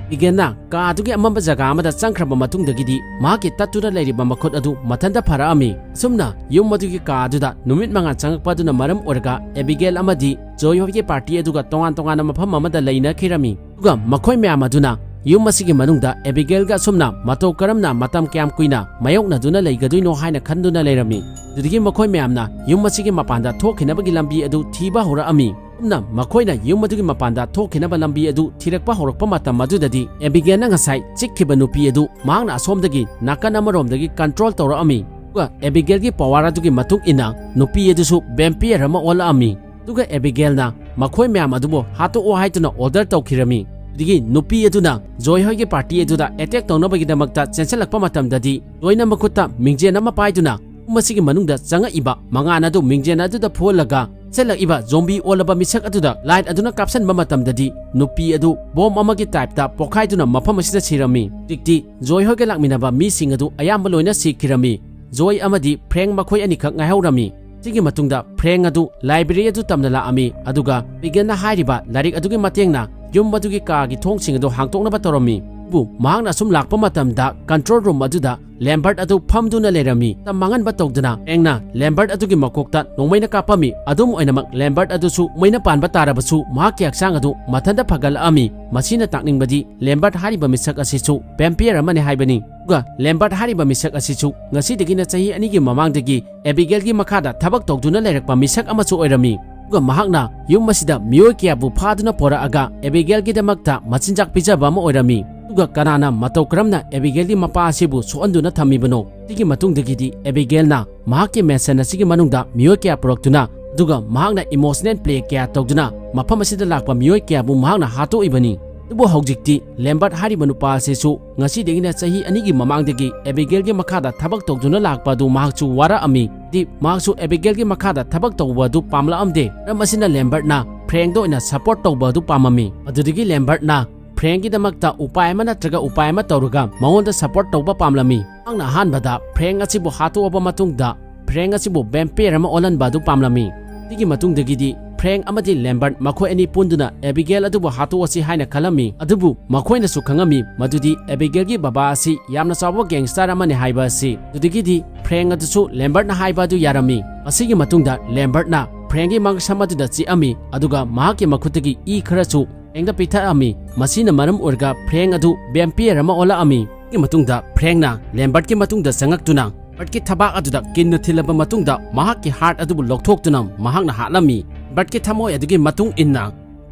ꯑꯦꯕꯤꯒꯦꯜꯅ ꯀꯥ ꯑꯗꯨꯒꯤ ꯑꯃꯝꯕ ꯖꯒꯥ ꯑꯃꯗ ꯆꯪꯈ꯭ꯔꯕ ꯃꯇꯨꯡꯗꯒꯤꯗꯤ ꯃꯍꯥꯛꯀꯤ ꯇꯠꯇꯨꯅ ꯂꯩꯔꯤꯕ ꯃꯈꯨꯠ ꯑꯗꯨ ꯃꯊꯟꯇ ꯐꯔꯛꯑꯝꯃꯤ꯫ ꯑꯁꯨꯝꯅ ꯌꯨꯝ ꯑꯗꯨꯒꯤ ꯀꯥ ꯑꯗꯨꯗ ꯅꯨꯃꯤꯠ ꯃꯉꯥꯜ ꯆꯪꯉꯛꯄ ꯑꯗꯨꯅ ꯃꯔꯝ ꯑꯣꯏꯔꯒ ꯑꯦꯕꯤꯒꯦꯜ ꯑꯃꯗꯤ ꯖꯣꯏ ꯍꯣꯏꯒꯤ ꯄꯥꯔꯇꯤ ꯑꯗꯨꯒ ꯇꯣꯉꯥꯟ ꯇꯣꯉꯥꯟꯅ ꯃꯐꯝ ꯑꯃꯗ ꯂꯩꯅꯈꯤꯔꯝꯃꯤ꯫ ꯑꯗꯨꯒ ꯃꯈꯣꯏ ꯃꯌꯥꯝ ꯑꯗꯨꯅ ꯌꯨꯝ ꯑꯁꯤꯒꯤ ꯃꯅꯨꯡꯗ ꯑꯦꯕꯤꯒꯦꯜꯒ ꯑꯁꯨꯝꯅ ꯃꯇꯧ ꯀꯔꯝꯅ ꯃꯇꯝ ꯀꯌꯥꯝ ꯀꯨꯏꯅ ꯃꯥꯌꯣꯛꯅꯗꯨꯅ ꯂꯩꯒꯗꯣꯏꯅꯣ ꯍꯥꯏꯅ ꯈꯟꯗꯨꯅ ꯂꯩꯔꯝꯃꯤ꯫ ꯑꯗꯨꯗꯒꯤ ꯃꯈꯣꯏ ꯃꯌꯥꯝꯅ ꯌꯨꯝ ꯑꯁꯤꯒꯤ ꯃꯄꯥꯟꯗ ꯊꯣꯛꯈꯤꯅꯕꯒꯤ ꯂꯝꯕꯤ ꯑꯗꯨ ꯊꯤꯕ ꯍꯧꯔꯛꯑꯝꯃꯤ꯫ ꯑꯁꯨꯝꯅ ꯃꯈꯣꯏꯅ ꯌꯨꯝ ꯑꯗꯨꯒꯤ ꯃꯄꯥꯟꯗ ꯊꯣꯛꯈꯤꯅꯕ ꯂꯝꯕꯤ ꯑꯗꯨ ꯊꯤꯔꯛꯄ ꯍꯧꯔꯛꯄ ꯃꯇꯝ ꯑꯗꯨꯗꯗꯤ ꯑꯦꯕꯤꯒꯦꯜꯅ ꯉꯁꯥꯏ ꯆꯤꯛꯈꯤꯕ ꯅꯨꯄꯤ ꯑꯗꯨ ꯃꯍꯥꯛꯅ ꯑꯁꯣꯝꯗꯒꯤ ꯅꯥꯀꯟ ꯑꯃꯔꯣꯝꯗꯒꯤ ꯀꯟꯇ꯭ꯔꯣꯜ ꯇꯧꯔꯛꯑꯝꯃꯤ꯫ ꯑꯗꯨꯒ ꯑꯦꯕꯤꯒꯦꯜꯒꯤ ꯄꯋꯥꯔ ꯑꯗꯨꯒꯤ ꯃꯇꯨꯡ ꯏꯟꯅ ꯅꯨꯄꯤ ꯑꯗꯨꯁꯨ ꯚꯦꯝꯄꯤꯌꯔ ꯑꯃ ꯑꯣꯜꯂꯛꯑꯝꯃꯤ꯫ ꯑꯗꯨꯒ ꯑꯦꯕꯤꯒꯦꯜꯅ ꯃꯈꯣꯏ ꯃꯌꯥꯝ ꯑꯗꯨꯕꯨ ꯍꯥꯠꯇꯣꯛꯑꯣ ꯍꯥꯏꯗꯨꯅ ꯑꯣꯔꯗꯔ ꯇꯧꯈꯤꯔꯝꯃꯤ꯫ ꯑꯗꯒꯤ ꯅꯨꯄꯤ ꯑꯗꯨꯅ ꯖꯣꯏ ꯍꯣꯏꯒꯤ ꯄꯥꯔꯇꯤ ꯑꯗꯨꯗ ꯑꯦꯇꯦꯛ ꯇꯧꯅꯕꯒꯤꯗꯃꯛꯇ ꯆꯦꯟꯁꯤꯜꯂꯛꯄ ꯃꯇꯝꯗꯗꯤ ꯖꯣꯏꯅ ꯃꯈꯨꯠꯇ ꯃꯤꯡꯖꯦꯜ ꯑꯃ ꯄꯥꯏꯗꯨꯅ ꯌꯨꯝ ꯑꯁꯤꯒꯤ ꯃꯅꯨꯡꯗ ꯆꯪꯉꯛꯏꯕ ꯃꯉꯥꯜ ꯑꯗꯨ ꯃꯤꯡꯖꯦꯜ ꯑꯗꯨꯗ ꯐꯨꯍꯜꯂꯒ ꯆꯦꯜꯂꯛꯏꯕ ꯖꯣꯝꯕꯤ ꯑꯣꯜꯂꯕ ꯃꯤꯁꯛ ꯑꯗꯨꯗ ꯂꯥꯏꯠ ꯑꯗꯨꯅ ꯀꯥꯞꯁꯤꯟꯕ ꯃꯇꯝꯗꯗꯤ ꯅꯨꯄꯤ ꯑꯗꯨ ꯕꯣꯝ ꯑꯃꯒꯤ ꯇꯥꯏꯞꯇ ꯄꯣꯈꯥꯏꯗꯨꯅ ꯃꯐꯝ ꯑꯁꯤꯗ ꯁꯤꯔꯝꯃꯤ꯫ ꯍꯧꯖꯤꯛꯇꯤ ꯖꯣꯏ ꯍꯣꯏꯒ ꯂꯥꯛꯃꯤꯟꯅꯕ ꯃꯤꯁꯤꯡ ꯑꯗꯨ ꯑꯌꯥꯝꯕ ꯂꯣꯏꯅ ꯁꯤꯈꯤꯔꯝꯃꯤ꯫ ꯖꯣꯏ ꯑꯃꯗꯤ ꯐ꯭ꯔꯦꯡ ꯃꯈꯣꯏ ꯑꯅꯤꯈꯛ ꯉꯥꯏꯍꯧꯔꯝꯃꯤ꯫ ꯁꯤꯒꯤ ꯃꯇꯨꯡꯗ ꯐ꯭ꯔꯦꯡ ꯑꯗꯨ ꯂꯥꯏꯕ꯭ꯔꯦꯔꯤ ꯑꯗꯨ ꯇꯝꯅ ꯂꯥꯛꯑꯝꯃꯤ, ꯑꯗꯨꯒ ꯄꯤꯒꯟꯅ ꯍꯥꯏꯔꯤꯕ ꯂꯥꯏꯔꯤꯛ ꯑꯗꯨꯒꯤ ꯃꯇꯦꯡꯅ ꯌꯨꯝ ꯑꯗꯨꯒꯤ ꯀꯥꯒꯤ ꯊꯣꯡꯁꯤꯡ ꯑꯗꯨ ꯍꯥꯡꯗꯣꯛꯅꯕ ꯇꯧꯔꯝꯃꯤ꯫ ꯑꯗꯨꯕꯨ ꯃꯍꯥꯛꯅ ꯑꯁꯨꯝ ꯂꯥꯛꯄ ꯃꯇꯝꯗ ꯀꯟꯇ꯭ꯔꯣꯜ ꯔꯨꯝ ꯑꯗꯨꯗ ꯂꯦꯝꯕꯔꯠ ꯑꯗꯨ ꯐꯝꯗꯨꯅ ꯂꯩꯔꯝꯃꯤ꯫ ꯃꯇꯝ ꯃꯥꯡꯍꯟꯕ ꯇꯧꯗꯅ ꯐ꯭ꯔꯦꯡꯅ ꯂꯦꯝꯕꯔꯠ ꯑꯗꯨꯒꯤ ꯃꯀꯣꯛꯇ ꯅꯣꯡꯃꯩꯅ ꯀꯥꯞꯄꯝꯃꯤ꯫ ꯑꯗꯨꯝ ꯑꯣꯏꯅꯃꯛ ꯂꯦꯝꯕꯔꯠ ꯑꯗꯨꯁꯨ ꯃꯩꯅ ꯄꯥꯟꯕ ꯇꯥꯔꯕꯁꯨ ꯃꯍꯥꯛꯀꯤ ꯍꯛꯆꯥꯡ ꯑꯗꯨ ꯃꯊꯟꯇ ꯐꯒꯠꯂꯛꯑꯝꯃꯤ꯫ ꯃꯁꯤꯅ ꯇꯥꯛꯅꯤꯡꯕꯗꯤ ꯂꯦꯝꯕꯔꯠ ꯍꯥꯏꯔꯤꯕ ꯃꯤꯁꯛ ꯑꯁꯤꯁꯨ ꯚꯦꯝꯄꯤꯌꯔ ꯑꯃꯅꯤ ꯍꯥꯏꯕꯅꯤ꯫ ꯑꯗꯨꯒ ꯂꯦꯝꯕꯔꯠ ꯍꯥꯏꯔꯤꯕ ꯃꯤꯁꯛ ꯑꯁꯤꯁꯨ ꯉꯁꯤꯗꯒꯤꯅ ꯆꯍꯤ ꯑꯅꯤꯒꯤ ꯃꯃꯥꯡꯗꯒꯤ ꯑꯦꯕꯤꯒꯦꯜꯒꯤ ꯃꯈꯥꯗ ꯊꯕꯛ ꯇꯧꯗꯨꯅ ꯂꯩꯔꯛꯄ ꯃꯤꯁꯛ ꯑꯃꯁꯨ ꯑꯣꯏꯔꯝꯃꯤ꯫ ꯑꯗꯨꯒ ꯃꯍꯥꯛꯅ ꯌꯨꯝ ꯑꯁꯤꯗ ꯃꯤꯑꯣꯏ ꯀꯌꯥꯕꯨ ꯐꯥꯗꯨꯅ ꯄꯣꯔꯛꯑꯒ ꯑꯦꯕꯤꯒꯦꯜꯒꯤꯗꯃꯛꯇ ꯃꯆꯤꯟꯖꯥꯛ ꯄꯤꯖꯕ ꯑꯃ ꯑꯣꯏꯔꯝꯃꯤ꯫ ꯑꯗꯨꯒ ꯀꯅꯥꯅ ꯃꯇꯧ ꯀꯔꯝꯅ ꯑꯦꯕꯤꯒꯦꯜꯒꯤ ꯃꯄꯥ ꯑꯁꯤꯕꯨ ꯁꯣꯛꯍꯟꯗꯨꯅ ꯊꯝꯃꯤꯕꯅꯣ? ꯁꯤꯒꯤ ꯃꯇꯨꯡꯗꯒꯤꯗꯤ ꯑꯦꯕꯤꯒꯦꯜꯅ ꯃꯍꯥꯛꯀꯤ ꯃꯦꯟꯁꯟ ꯑꯁꯤꯒꯤ ꯃꯅꯨꯡꯗ ꯃꯤꯑꯣꯏ ꯀꯌꯥ ꯄꯨꯔꯛꯇꯨꯅ, ꯑꯗꯨꯒ ꯃꯍꯥꯛꯅ ꯏꯃꯣꯁꯅꯦꯜ ꯄ꯭ꯂꯦ ꯀꯌꯥ ꯇꯧꯗꯨꯅ ꯃꯐꯝ ꯑꯁꯤꯗ ꯂꯥꯛꯄ ꯃꯤꯑꯣꯏ ꯀꯌꯥꯕꯨ ꯃꯍꯥꯛꯅ ꯍꯥꯠꯇꯣꯛꯏꯕꯅꯤ꯫ ꯑꯗꯨꯕꯨ ꯍꯧꯖꯤꯛꯇꯤ ꯂꯦꯝꯕꯔꯠ ꯍꯥꯏꯔꯤꯕ ꯅꯨꯄꯥ ꯑꯁꯤꯁꯨ ꯉꯁꯤꯗꯒꯤꯅ ꯆꯍꯤ ꯑꯅꯤꯒꯤ ꯃꯃꯥꯡꯗꯒꯤ ꯑꯦꯕꯤꯒꯦꯜꯒꯤ ꯃꯈꯥꯗ ꯊꯕꯛ ꯇꯧꯗꯨꯅ ꯂꯥꯛꯄ ꯑꯗꯨ ꯃꯍꯥꯛꯁꯨ ꯋꯥꯔꯛꯑꯝꯃꯤ꯫ ꯗꯤ ꯃꯍꯥꯛꯁꯨ ꯑꯦꯕꯤꯒꯦꯜꯒꯤ ꯃꯈꯥꯗ ꯊꯕꯛ ꯇꯧꯕ ꯑꯗꯨ ꯄꯥꯝꯂꯛꯑꯝꯗꯦ꯫ ꯃꯔꯝ ꯑꯁꯤꯅ ꯂꯦꯝꯕꯔꯠꯅ ꯐ꯭ꯔꯦꯡꯗ ꯑꯣꯏꯅ ꯁꯄꯣꯔꯠ ꯇꯧꯕ ꯑꯗꯨ ꯄꯥꯝꯃꯝꯃꯤ꯫ ꯑꯗꯨꯗꯒꯤ ꯂꯦꯝꯕꯔꯠꯅ ꯐ꯭ꯔꯦꯡꯒꯤꯗꯃꯛꯇ ꯎꯄꯥꯏ ꯑꯃ ꯅꯠꯇ꯭ꯔꯒ ꯎꯄꯥꯏ ꯑꯃ ꯇꯧꯔꯒ ꯃꯉꯣꯟꯗ ꯁꯄꯣꯔꯠ ꯇꯧꯕ ꯄꯥꯝꯂꯝꯃꯤ꯫ ꯃꯍꯥꯛꯅ ꯑꯍꯥꯟꯕꯗ ꯐ꯭ꯔꯦꯡ ꯑꯁꯤꯕꯨ ꯍꯥꯠꯇꯣꯛꯑꯕ ꯃꯇꯨꯡꯗ ꯐ꯭ꯔꯦꯡ ꯑꯁꯤꯕꯨ ꯚꯦꯝꯄꯤꯌꯔ ꯑꯃ ꯑꯣꯜꯍꯟꯕ ꯑꯗꯨ ꯄꯥꯝꯂꯝꯃꯤ꯫ ꯁꯤꯒꯤ ꯃꯇꯨꯡꯗꯒꯤꯗꯤ ꯐ꯭ꯔꯦꯡ ꯑꯃꯗꯤ ꯂꯦꯝꯕꯔꯠ ꯃꯈꯣꯏ ꯑꯅꯤ ꯄꯨꯟꯗꯨꯅ ꯑꯦꯕꯤꯒꯦꯜ ꯑꯗꯨꯕꯨ ꯍꯥꯠꯇꯣꯛꯑꯁꯤ ꯍꯥꯏꯅ ꯈꯜꯂꯝꯃꯤ꯫ ꯑꯗꯨꯕꯨ ꯃꯈꯣꯏꯅꯁꯨ ꯈꯪꯉꯝꯃꯤ ꯃꯗꯨꯗꯤ ꯑꯦꯕꯤꯒꯦꯜꯒꯤ ꯕꯕꯥ ꯑꯁꯤ ꯌꯥꯝꯅ ꯆꯥꯎꯕ ꯒꯦꯡꯁꯇꯔ ꯑꯃꯅꯤ ꯍꯥꯏꯕ ꯑꯁꯤ꯫ ꯑꯗꯨꯗꯒꯤꯗꯤ ꯐ꯭ꯔꯦꯡ ꯑꯗꯨꯁꯨ ꯂꯦꯝꯕꯔꯠꯅ ꯍꯥꯏꯕ ꯑꯗꯨ ꯌꯥꯔꯝꯃꯤ꯫ ꯃꯁꯤꯒꯤ ꯃꯇꯨꯡꯗ ꯂꯦꯝꯕꯔꯠꯅ ꯐ꯭ꯔꯦꯡꯒꯤ ꯃꯁꯝ ꯑꯗꯨꯗ ꯆꯤꯛꯑꯝꯃꯤ, ꯑꯗꯨꯒ ꯃꯍꯥꯛꯀꯤ ꯃꯈꯨꯠꯇꯒꯤ ꯏ ꯈꯔꯁꯨ ꯐ꯭ꯔꯦꯡꯗ ꯄꯤꯊꯛꯑꯝꯃꯤ꯫ ꯃꯁꯤꯅ ꯃꯔꯝ ꯑꯣꯏꯔꯒ ꯐ꯭ꯔꯦꯡ ꯑꯗꯨ ꯚꯦꯝꯄꯤꯌꯔ ꯑꯃ ꯑꯣꯜꯂꯛꯑꯝꯃꯤ꯫ ꯁꯤꯒꯤ ꯃꯇꯨꯡꯗ ꯐ꯭ꯔꯦꯡꯅ ꯂꯦꯝꯕꯔꯠꯀꯤ ꯃꯇꯨꯡꯗ ꯆꯪꯉꯛꯇꯨꯅ ꯂꯦꯝꯕꯔꯠꯀꯤ ꯊꯕꯥꯛ ꯑꯗꯨꯗ ꯀꯤꯟꯅ ꯊꯤꯜꯂꯕ ꯃꯇꯨꯡꯗ ꯃꯍꯥꯛꯀꯤ ꯍꯥꯔꯠ ꯑꯗꯨꯕꯨ ꯂꯧꯊꯣꯛꯇꯨꯅ ꯃꯍꯥꯛꯅ ꯍꯥꯠꯂꯝꯃꯤ꯫ ꯂꯦꯝꯕꯔꯠꯀꯤ ꯊꯃꯣꯏ ꯑꯗꯨꯒꯤ ꯃꯇꯨꯡ ꯏꯟꯅ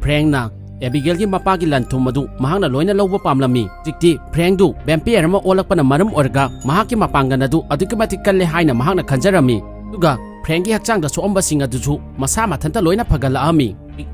ꯐ꯭ꯔꯦꯡꯅ ꯑꯦꯕꯤꯒꯦꯜꯒꯤ ꯃꯄꯥꯒꯤ ꯂꯟ ꯊꯨꯝ ꯑꯗꯨ ꯃꯍꯥꯛꯅ ꯂꯣꯏꯅ ꯂꯧꯕ ꯄꯥꯝꯂꯝꯃꯤ꯫ ꯍꯧꯖꯤꯛꯇꯤ ꯐ꯭ꯔꯦꯡꯗꯨ ꯚꯦꯝꯄꯤꯌꯔ ꯑꯃ ꯑꯣꯜꯂꯛꯄꯅ ꯃꯔꯝ ꯑꯣꯏꯔꯒ ꯃꯍꯥꯛꯀꯤ ꯃꯄꯥꯡꯒꯜ ꯑꯗꯨ ꯑꯗꯨꯛꯀꯤ ꯃꯇꯤꯛ ꯀꯜꯂꯦ ꯍꯥꯏꯅ ꯃꯍꯥꯛꯅ ꯈꯟꯖꯔꯝꯃꯤ꯫ ꯑꯗꯨꯒ ꯐ꯭ꯔꯦꯡꯒꯤ ꯍꯛꯆꯥꯡꯗ ꯁꯣꯛꯑꯝꯕꯁꯤꯡ ꯑꯗꯨꯁꯨ ꯃꯁꯥ ꯃꯊꯟꯇ ꯂꯣꯏꯅ ꯐꯒꯠꯂꯛꯑꯝꯃꯤ꯫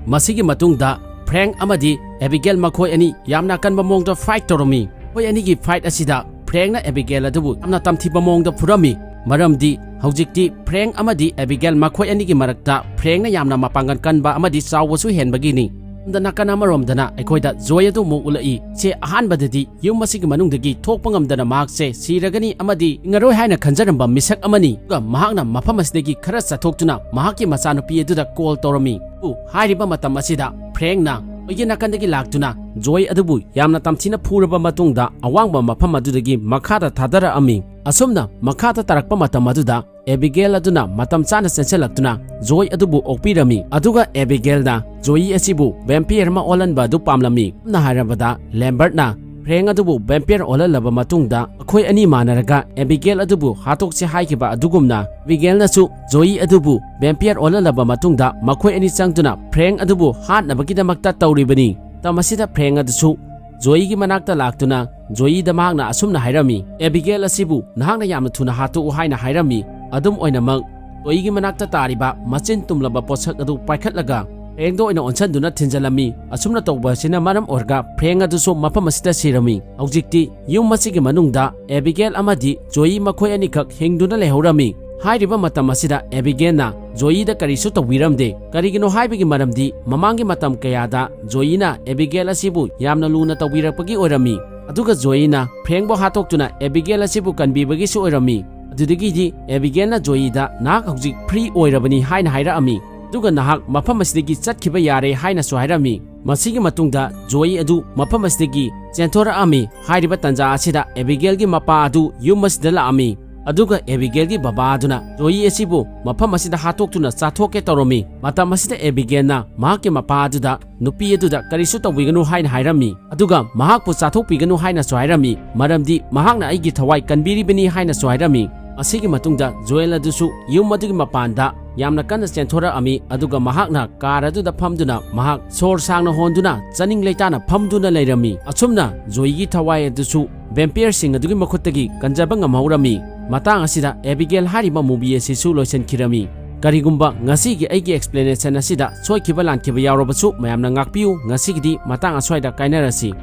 ꯃꯁꯤꯒꯤ ꯃꯇꯨꯡꯗ ꯐ꯭ꯔꯦꯡ ꯑꯃꯗꯤ ꯑꯦꯕꯤꯒꯦꯜ ꯃꯈꯣꯏ ꯑꯅꯤ ꯌꯥꯝꯅ ꯑꯀꯟꯕ ꯃꯑꯣꯡꯗ ꯐꯥꯏꯠ ꯇꯧꯔꯝꯃꯤ꯫ ꯃꯈꯣꯏ ꯑꯅꯤꯒꯤ ꯐꯥꯏꯠ ꯑꯁꯤꯗ ꯐ꯭ꯔꯦꯡꯅ ꯑꯦꯕꯤꯒꯦꯜ ꯑꯗꯨꯕꯨ ꯌꯥꯝꯅ ꯇꯝꯊꯤꯕ ꯃꯑꯣꯡꯗ ꯐꯨꯔꯝꯃꯤ꯫ ꯃꯔꯝꯗꯤ ꯍꯧꯖꯤꯛꯇꯤ ꯐ꯭ꯔꯦꯡ ꯑꯃꯗꯤ ꯑꯦꯕꯤꯒꯦꯜ ꯃꯈꯣꯏ ꯑꯅꯤꯒꯤ ꯃꯔꯛꯇ ꯐ꯭ꯔꯦꯡꯅ ꯌꯥꯝꯅ ꯃꯄꯥꯡꯒꯜ ꯀꯟꯕ ꯑꯃꯗꯤ ꯆꯥꯎꯕꯁꯨ ꯍꯦꯟꯕꯒꯤꯅꯤ꯫ ꯁꯣꯝꯗ ꯅꯥꯀꯟ ꯑꯃꯔꯣꯝꯗꯅ ꯑꯩꯈꯣꯏꯗ ꯖꯣꯏ ꯑꯗꯨ ꯑꯃꯨꯛ ꯎꯠꯂꯛꯏ꯫ ꯁꯦ ꯑꯍꯥꯟꯕꯗꯗꯤ ꯌꯨꯝ ꯑꯁꯤꯒꯤ ꯃꯅꯨꯡꯗꯒꯤ ꯊꯣꯛꯄ ꯉꯝꯗꯅ ꯃꯍꯥꯛꯁꯦ ꯁꯤꯔꯒꯅꯤ ꯑꯃꯗꯤ ꯍꯤꯡꯉꯔꯣꯏ ꯍꯥꯏꯅ ꯈꯟꯖꯔꯝꯕ ꯃꯤꯁꯛ ꯑꯃꯅꯤ꯫ ꯑꯗꯨꯒ ꯃꯍꯥꯛꯅ ꯃꯐꯝ ꯑꯁꯤꯗꯒꯤ ꯈꯔ ꯆꯠꯊꯣꯛꯇꯨꯅ ꯃꯍꯥꯛꯀꯤ ꯃꯆꯥꯅꯨꯄꯤ ꯑꯗꯨꯗ ꯀꯣꯜ ꯇꯧꯔꯝꯃꯤ꯫ ꯑꯗꯨꯕꯨ ꯍꯥꯏꯔꯤꯕ ꯃꯇꯝ ꯑꯁꯤꯗ ꯐ꯭ꯔꯦꯡꯅ ꯑꯩꯒꯤ ꯅꯥꯀꯟꯗꯒꯤ ꯂꯥꯛꯇꯨꯅ ꯖꯣꯏ ꯑꯗꯨꯕꯨ ꯌꯥꯝꯅ ꯇꯝꯊꯤꯅ ꯐꯨꯔꯕ ꯃꯇꯨꯡꯗ ꯑꯋꯥꯡꯕ ꯃꯐꯝ ꯑꯗꯨꯗꯒꯤ ꯃꯈꯥꯗ ꯊꯥꯗꯔꯛꯑꯝꯃꯤ꯫ ꯑꯁꯨꯝꯅ ꯃꯈꯥꯗ ꯇꯥꯔꯛꯄ ꯃꯇꯝ ꯑꯗꯨꯗ ꯑꯦꯕꯤꯒꯦꯜ ꯑꯗꯨꯅ ꯃꯇꯝ ꯆꯥꯅ ꯆꯦꯟꯁꯤꯜꯂꯛꯇꯨꯅ ꯖꯣꯏ ꯑꯗꯨꯕꯨ ꯑꯣꯛꯄꯤꯔꯝꯃꯤ꯫ ꯑꯗꯨꯒ ꯑꯦꯕꯤꯒꯦꯜꯅ ꯖꯣꯏ ꯑꯁꯤꯕꯨ ꯚꯦꯝꯄꯤꯌꯔ ꯑꯃ ꯑꯣꯜꯍꯟꯕ ꯑꯗꯨ ꯄꯥꯝꯂꯝꯃꯤ꯫ ꯁꯝꯅ ꯍꯥꯏꯔꯕꯗ, ꯂꯦꯝꯕꯔꯠꯅ ꯐ꯭ꯔꯦꯡ ꯑꯗꯨꯕꯨ ꯚꯦꯝꯄꯤꯌꯔ ꯑꯣꯜꯍꯜꯂꯕ ꯃꯇꯨꯡꯗ ꯃꯈꯣꯏ ꯑꯅꯤ ꯃꯥꯟꯅꯔꯒ ꯑꯦꯕꯤꯒꯦꯜ ꯑꯗꯨꯕꯨ ꯍꯥꯠꯇꯣꯛꯁꯤ ꯍꯥꯏꯈꯤꯕ ꯑꯗꯨꯒꯨꯝꯅ, ꯑꯦꯕꯤꯒꯦꯜꯅꯁꯨ ꯖꯣꯏ ꯑꯗꯨꯕꯨ ꯚꯦꯝꯄꯤꯌꯔ ꯑꯣꯜꯍꯜꯂꯕ ꯃꯇꯨꯡꯗ ꯃꯈꯣꯏ ꯑꯅꯤ ꯆꯪꯗꯨꯅ ꯐ꯭ꯔꯦꯡ ꯑꯗꯨꯕꯨ ꯍꯥꯠꯅꯕꯒꯤꯗꯃꯛꯇ ꯇꯧꯔꯤꯕꯅꯤ꯫ ꯃꯇꯝ ꯑꯁꯤꯗ ꯐ꯭ꯔꯦꯡ ꯑꯗꯨꯁꯨ ꯖꯣꯏꯒꯤ ꯃꯅꯥꯛꯇ ꯂꯥꯛꯇꯨꯅ ꯖꯣꯏꯗ ꯃꯍꯥꯛꯅ ꯑꯁꯨꯝꯅ ꯍꯥꯏꯔꯝꯃꯤ, "ꯑꯦꯕꯤꯒꯦꯜ ꯑꯁꯤꯕꯨ ꯅꯍꯥꯛꯅ ꯌꯥꯝꯅ ꯊꯨꯅ ꯍꯥꯠꯇꯣꯛꯎ" ꯍꯥꯏꯅ ꯍꯥꯏꯔꯝꯃꯤ꯫ ꯑꯗꯨꯝ ꯑꯣꯏꯅꯃꯛ, ꯖꯣꯏꯒꯤ ꯃꯅꯥꯛꯇ ꯇꯥꯔꯤꯕ ꯃꯆꯤꯟ ꯇꯨꯝꯂꯕ ꯄꯣꯠꯁꯛ ꯑꯗꯨ ꯄꯥꯏꯈꯠꯂꯒ ꯐ꯭ꯔꯦꯡꯗ ꯑꯣꯏꯅ ꯑꯣꯟꯁꯤꯟꯗꯨꯅ ꯊꯤꯟꯖꯤꯜꯂꯝꯃꯤ꯫ ꯑꯁꯨꯝꯅ ꯇꯧꯕ ꯑꯁꯤꯅ ꯃꯔꯝ ꯑꯣꯏꯔꯒ ꯐ꯭ꯔꯦꯡ ꯑꯗꯨꯁꯨ ꯃꯐꯝ ꯑꯁꯤꯗ ꯁꯤꯔꯝꯃꯤ꯫ ꯍꯧꯖꯤꯛꯇꯤ ꯌꯨꯝ ꯑꯁꯤꯒꯤ ꯃꯅꯨꯡꯗ ꯑꯦꯕꯤꯒꯦꯜ ꯑꯃꯗꯤ ꯖꯣꯏ ꯃꯈꯣꯏ ꯑꯅꯤꯈꯛ ꯍꯤꯡꯗꯨꯅ ꯂꯩꯍꯧꯔꯝꯃꯤ꯫ ꯍꯥꯏꯔꯤꯕ ꯃꯇꯝ ꯑꯁꯤꯗ ꯑꯦꯕꯤꯒꯦꯜꯅ ꯖꯣꯏꯗ ꯀꯔꯤꯁꯨ ꯇꯧꯕꯤꯔꯝꯗꯦ꯫ ꯀꯔꯤꯒꯤꯅꯣ ꯍꯥꯏꯕꯒꯤ ꯃꯔꯝꯗꯤ ꯃꯃꯥꯡꯒꯤ ꯃꯇꯝ ꯀꯌꯥꯗ ꯖꯣꯏꯅ ꯑꯦꯕꯤꯒꯦꯜ ꯑꯁꯤꯕꯨ ꯌꯥꯝꯅ ꯂꯨꯅ ꯇꯧꯕꯤꯔꯛꯄꯒꯤ ꯑꯣꯏꯔꯝꯃꯤ꯫ ꯑꯗꯨꯒ ꯖꯣꯏꯅ ꯐ꯭ꯔꯦꯡꯕꯨ ꯍꯥꯠꯇꯣꯛꯇꯨꯅ ꯑꯦꯕꯤꯒꯦꯜ ꯑꯁꯤꯕꯨ ꯀꯟꯕꯤꯕꯒꯤꯁꯨ ꯑꯣꯏꯔꯝꯃꯤ꯫ ꯑꯗꯨꯗꯒꯤꯗꯤ ꯑꯦꯕꯤꯒꯦꯜꯅ ꯖꯣꯏꯗ "ꯅꯍꯥꯛ ꯍꯧꯖꯤꯛ ꯐ꯭ꯔꯤ ꯑꯣꯏꯔꯕꯅꯤ" ꯍꯥꯏꯅ ꯍꯥꯏꯔꯛꯑꯝꯃꯤ꯫ ꯑꯗꯨꯒ "ꯅꯍꯥꯛ ꯃꯐꯝ ꯑꯁꯤꯗꯒꯤ ꯆꯠꯈꯤꯕ ꯌꯥꯔꯦ" ꯍꯥꯏꯅꯁꯨ ꯍꯥꯏꯔꯝꯃꯤ꯫ ꯃꯁꯤꯒꯤ ꯃꯇꯨꯡꯗ ꯖꯣꯏ ꯑꯗꯨ ꯃꯐꯝ ꯑꯁꯤꯗꯒꯤ ꯆꯦꯟꯊꯣꯔꯛꯑꯝꯃꯤ꯫ ꯍꯥꯏꯔꯤꯕ ꯇꯥꯟꯖꯥ ꯑꯁꯤꯗ ꯑꯦꯕꯤꯒꯦꯜꯒꯤ ꯃꯄꯥ ꯑꯗꯨ ꯌꯨꯝ ꯑꯁꯤꯗ ꯂꯥꯛꯑꯝꯃꯤ꯫ ꯑꯗꯨꯒ ꯑꯦꯕꯤꯒꯦꯜꯒꯤ ꯕꯕꯥ ꯑꯗꯨꯅ ꯖꯣꯏ ꯑꯁꯤꯕꯨ ꯃꯐꯝ ꯑꯁꯤꯗ ꯍꯥꯠꯇꯣꯛꯇꯨꯅ ꯆꯥꯊꯣꯛꯀꯦ ꯇꯧꯔꯝꯃꯤ꯫ ꯃꯇꯝ ꯑꯁꯤꯗ ꯑꯦꯕꯤꯒꯦꯜꯅ ꯃꯍꯥꯛꯀꯤ ꯃꯄꯥ ꯑꯗꯨꯗ, "ꯅꯨꯄꯤ ꯑꯗꯨꯗ ꯀꯔꯤꯁꯨ ꯇꯧꯕꯤꯒꯅꯨ" ꯍꯥꯏꯅ ꯍꯥꯏꯔꯝꯃꯤ꯫ ꯑꯗꯨꯒ ꯃꯍꯥꯛꯄꯨ ꯆꯥꯊꯣꯛꯄꯤꯒꯅꯨ ꯍꯥꯏꯅꯁꯨ ꯍꯥꯏꯔꯝꯃꯤ, ꯃꯔꯝꯗꯤ ꯃꯍꯥꯛꯅ ꯑꯩꯒꯤ ꯊꯋꯥꯏ ꯀꯟꯕꯤꯔꯤꯕꯅꯤ ꯍꯥꯏꯅꯁꯨ ꯍꯥꯏꯔꯝꯃꯤ꯫ ꯑꯁꯤꯒꯤ ꯃꯇꯨꯡꯗ ꯖꯣꯏꯜ ꯑꯗꯨꯁꯨ ꯌꯨꯝ ꯑꯗꯨꯒꯤ ꯃꯄꯥꯟꯗ ꯌꯥꯝꯅ ꯀꯟꯅ ꯆꯦꯟꯊꯣꯔꯛꯑꯝꯃꯤ, ꯑꯗꯨꯒ ꯃꯍꯥꯛꯅ ꯀꯥꯔ ꯑꯗꯨꯗ ꯐꯝꯗꯨꯅ ꯃꯍꯥꯛ ꯁꯣꯔ ꯁꯥꯡꯅ ꯍꯣꯟꯗꯨꯅ ꯆꯥꯅꯤꯡ ꯂꯩꯇꯥꯅ ꯐꯝꯗꯨꯅ ꯂꯩꯔꯝꯃꯤ꯫ ꯑꯁꯨꯝꯅ ꯖꯣꯏꯒꯤ ꯊꯋꯥꯏ ꯑꯗꯨꯁꯨ ꯚꯦꯝꯄꯤꯌꯔꯁꯤꯡ ꯑꯗꯨꯒꯤ ꯃꯈꯨꯠꯇꯒꯤ ꯀꯟꯖꯕ ꯉꯝꯍꯧꯔꯝꯃꯤ꯫ ꯃꯇꯥꯡ ꯑꯁꯤꯗ ꯑꯦꯕꯤꯒꯦꯜ ꯍꯥꯏꯔꯤꯕ ꯃꯨꯚꯤ ꯑꯁꯤꯁꯨ ꯂꯣꯏꯁꯤꯟꯈꯤꯔꯝꯃꯤ꯫ ꯀꯔꯤꯒꯨꯝꯕ ꯉꯁꯤꯒꯤ ꯑꯩꯒꯤ explanation ꯑꯁꯤꯗ ꯁꯣꯏꯈꯤꯕ ꯂꯥꯟꯈꯤꯕ ꯌꯥꯎꯔꯕꯁꯨ ꯃꯌꯥꯝꯅ ꯉꯥꯛꯄꯤꯌꯨ꯫ ꯉꯁꯤꯒꯤꯗꯤ ꯃꯇꯥꯡ ꯑꯁ꯭ꯋꯥꯏꯗ ꯀꯥꯏꯅꯔꯁꯤ꯫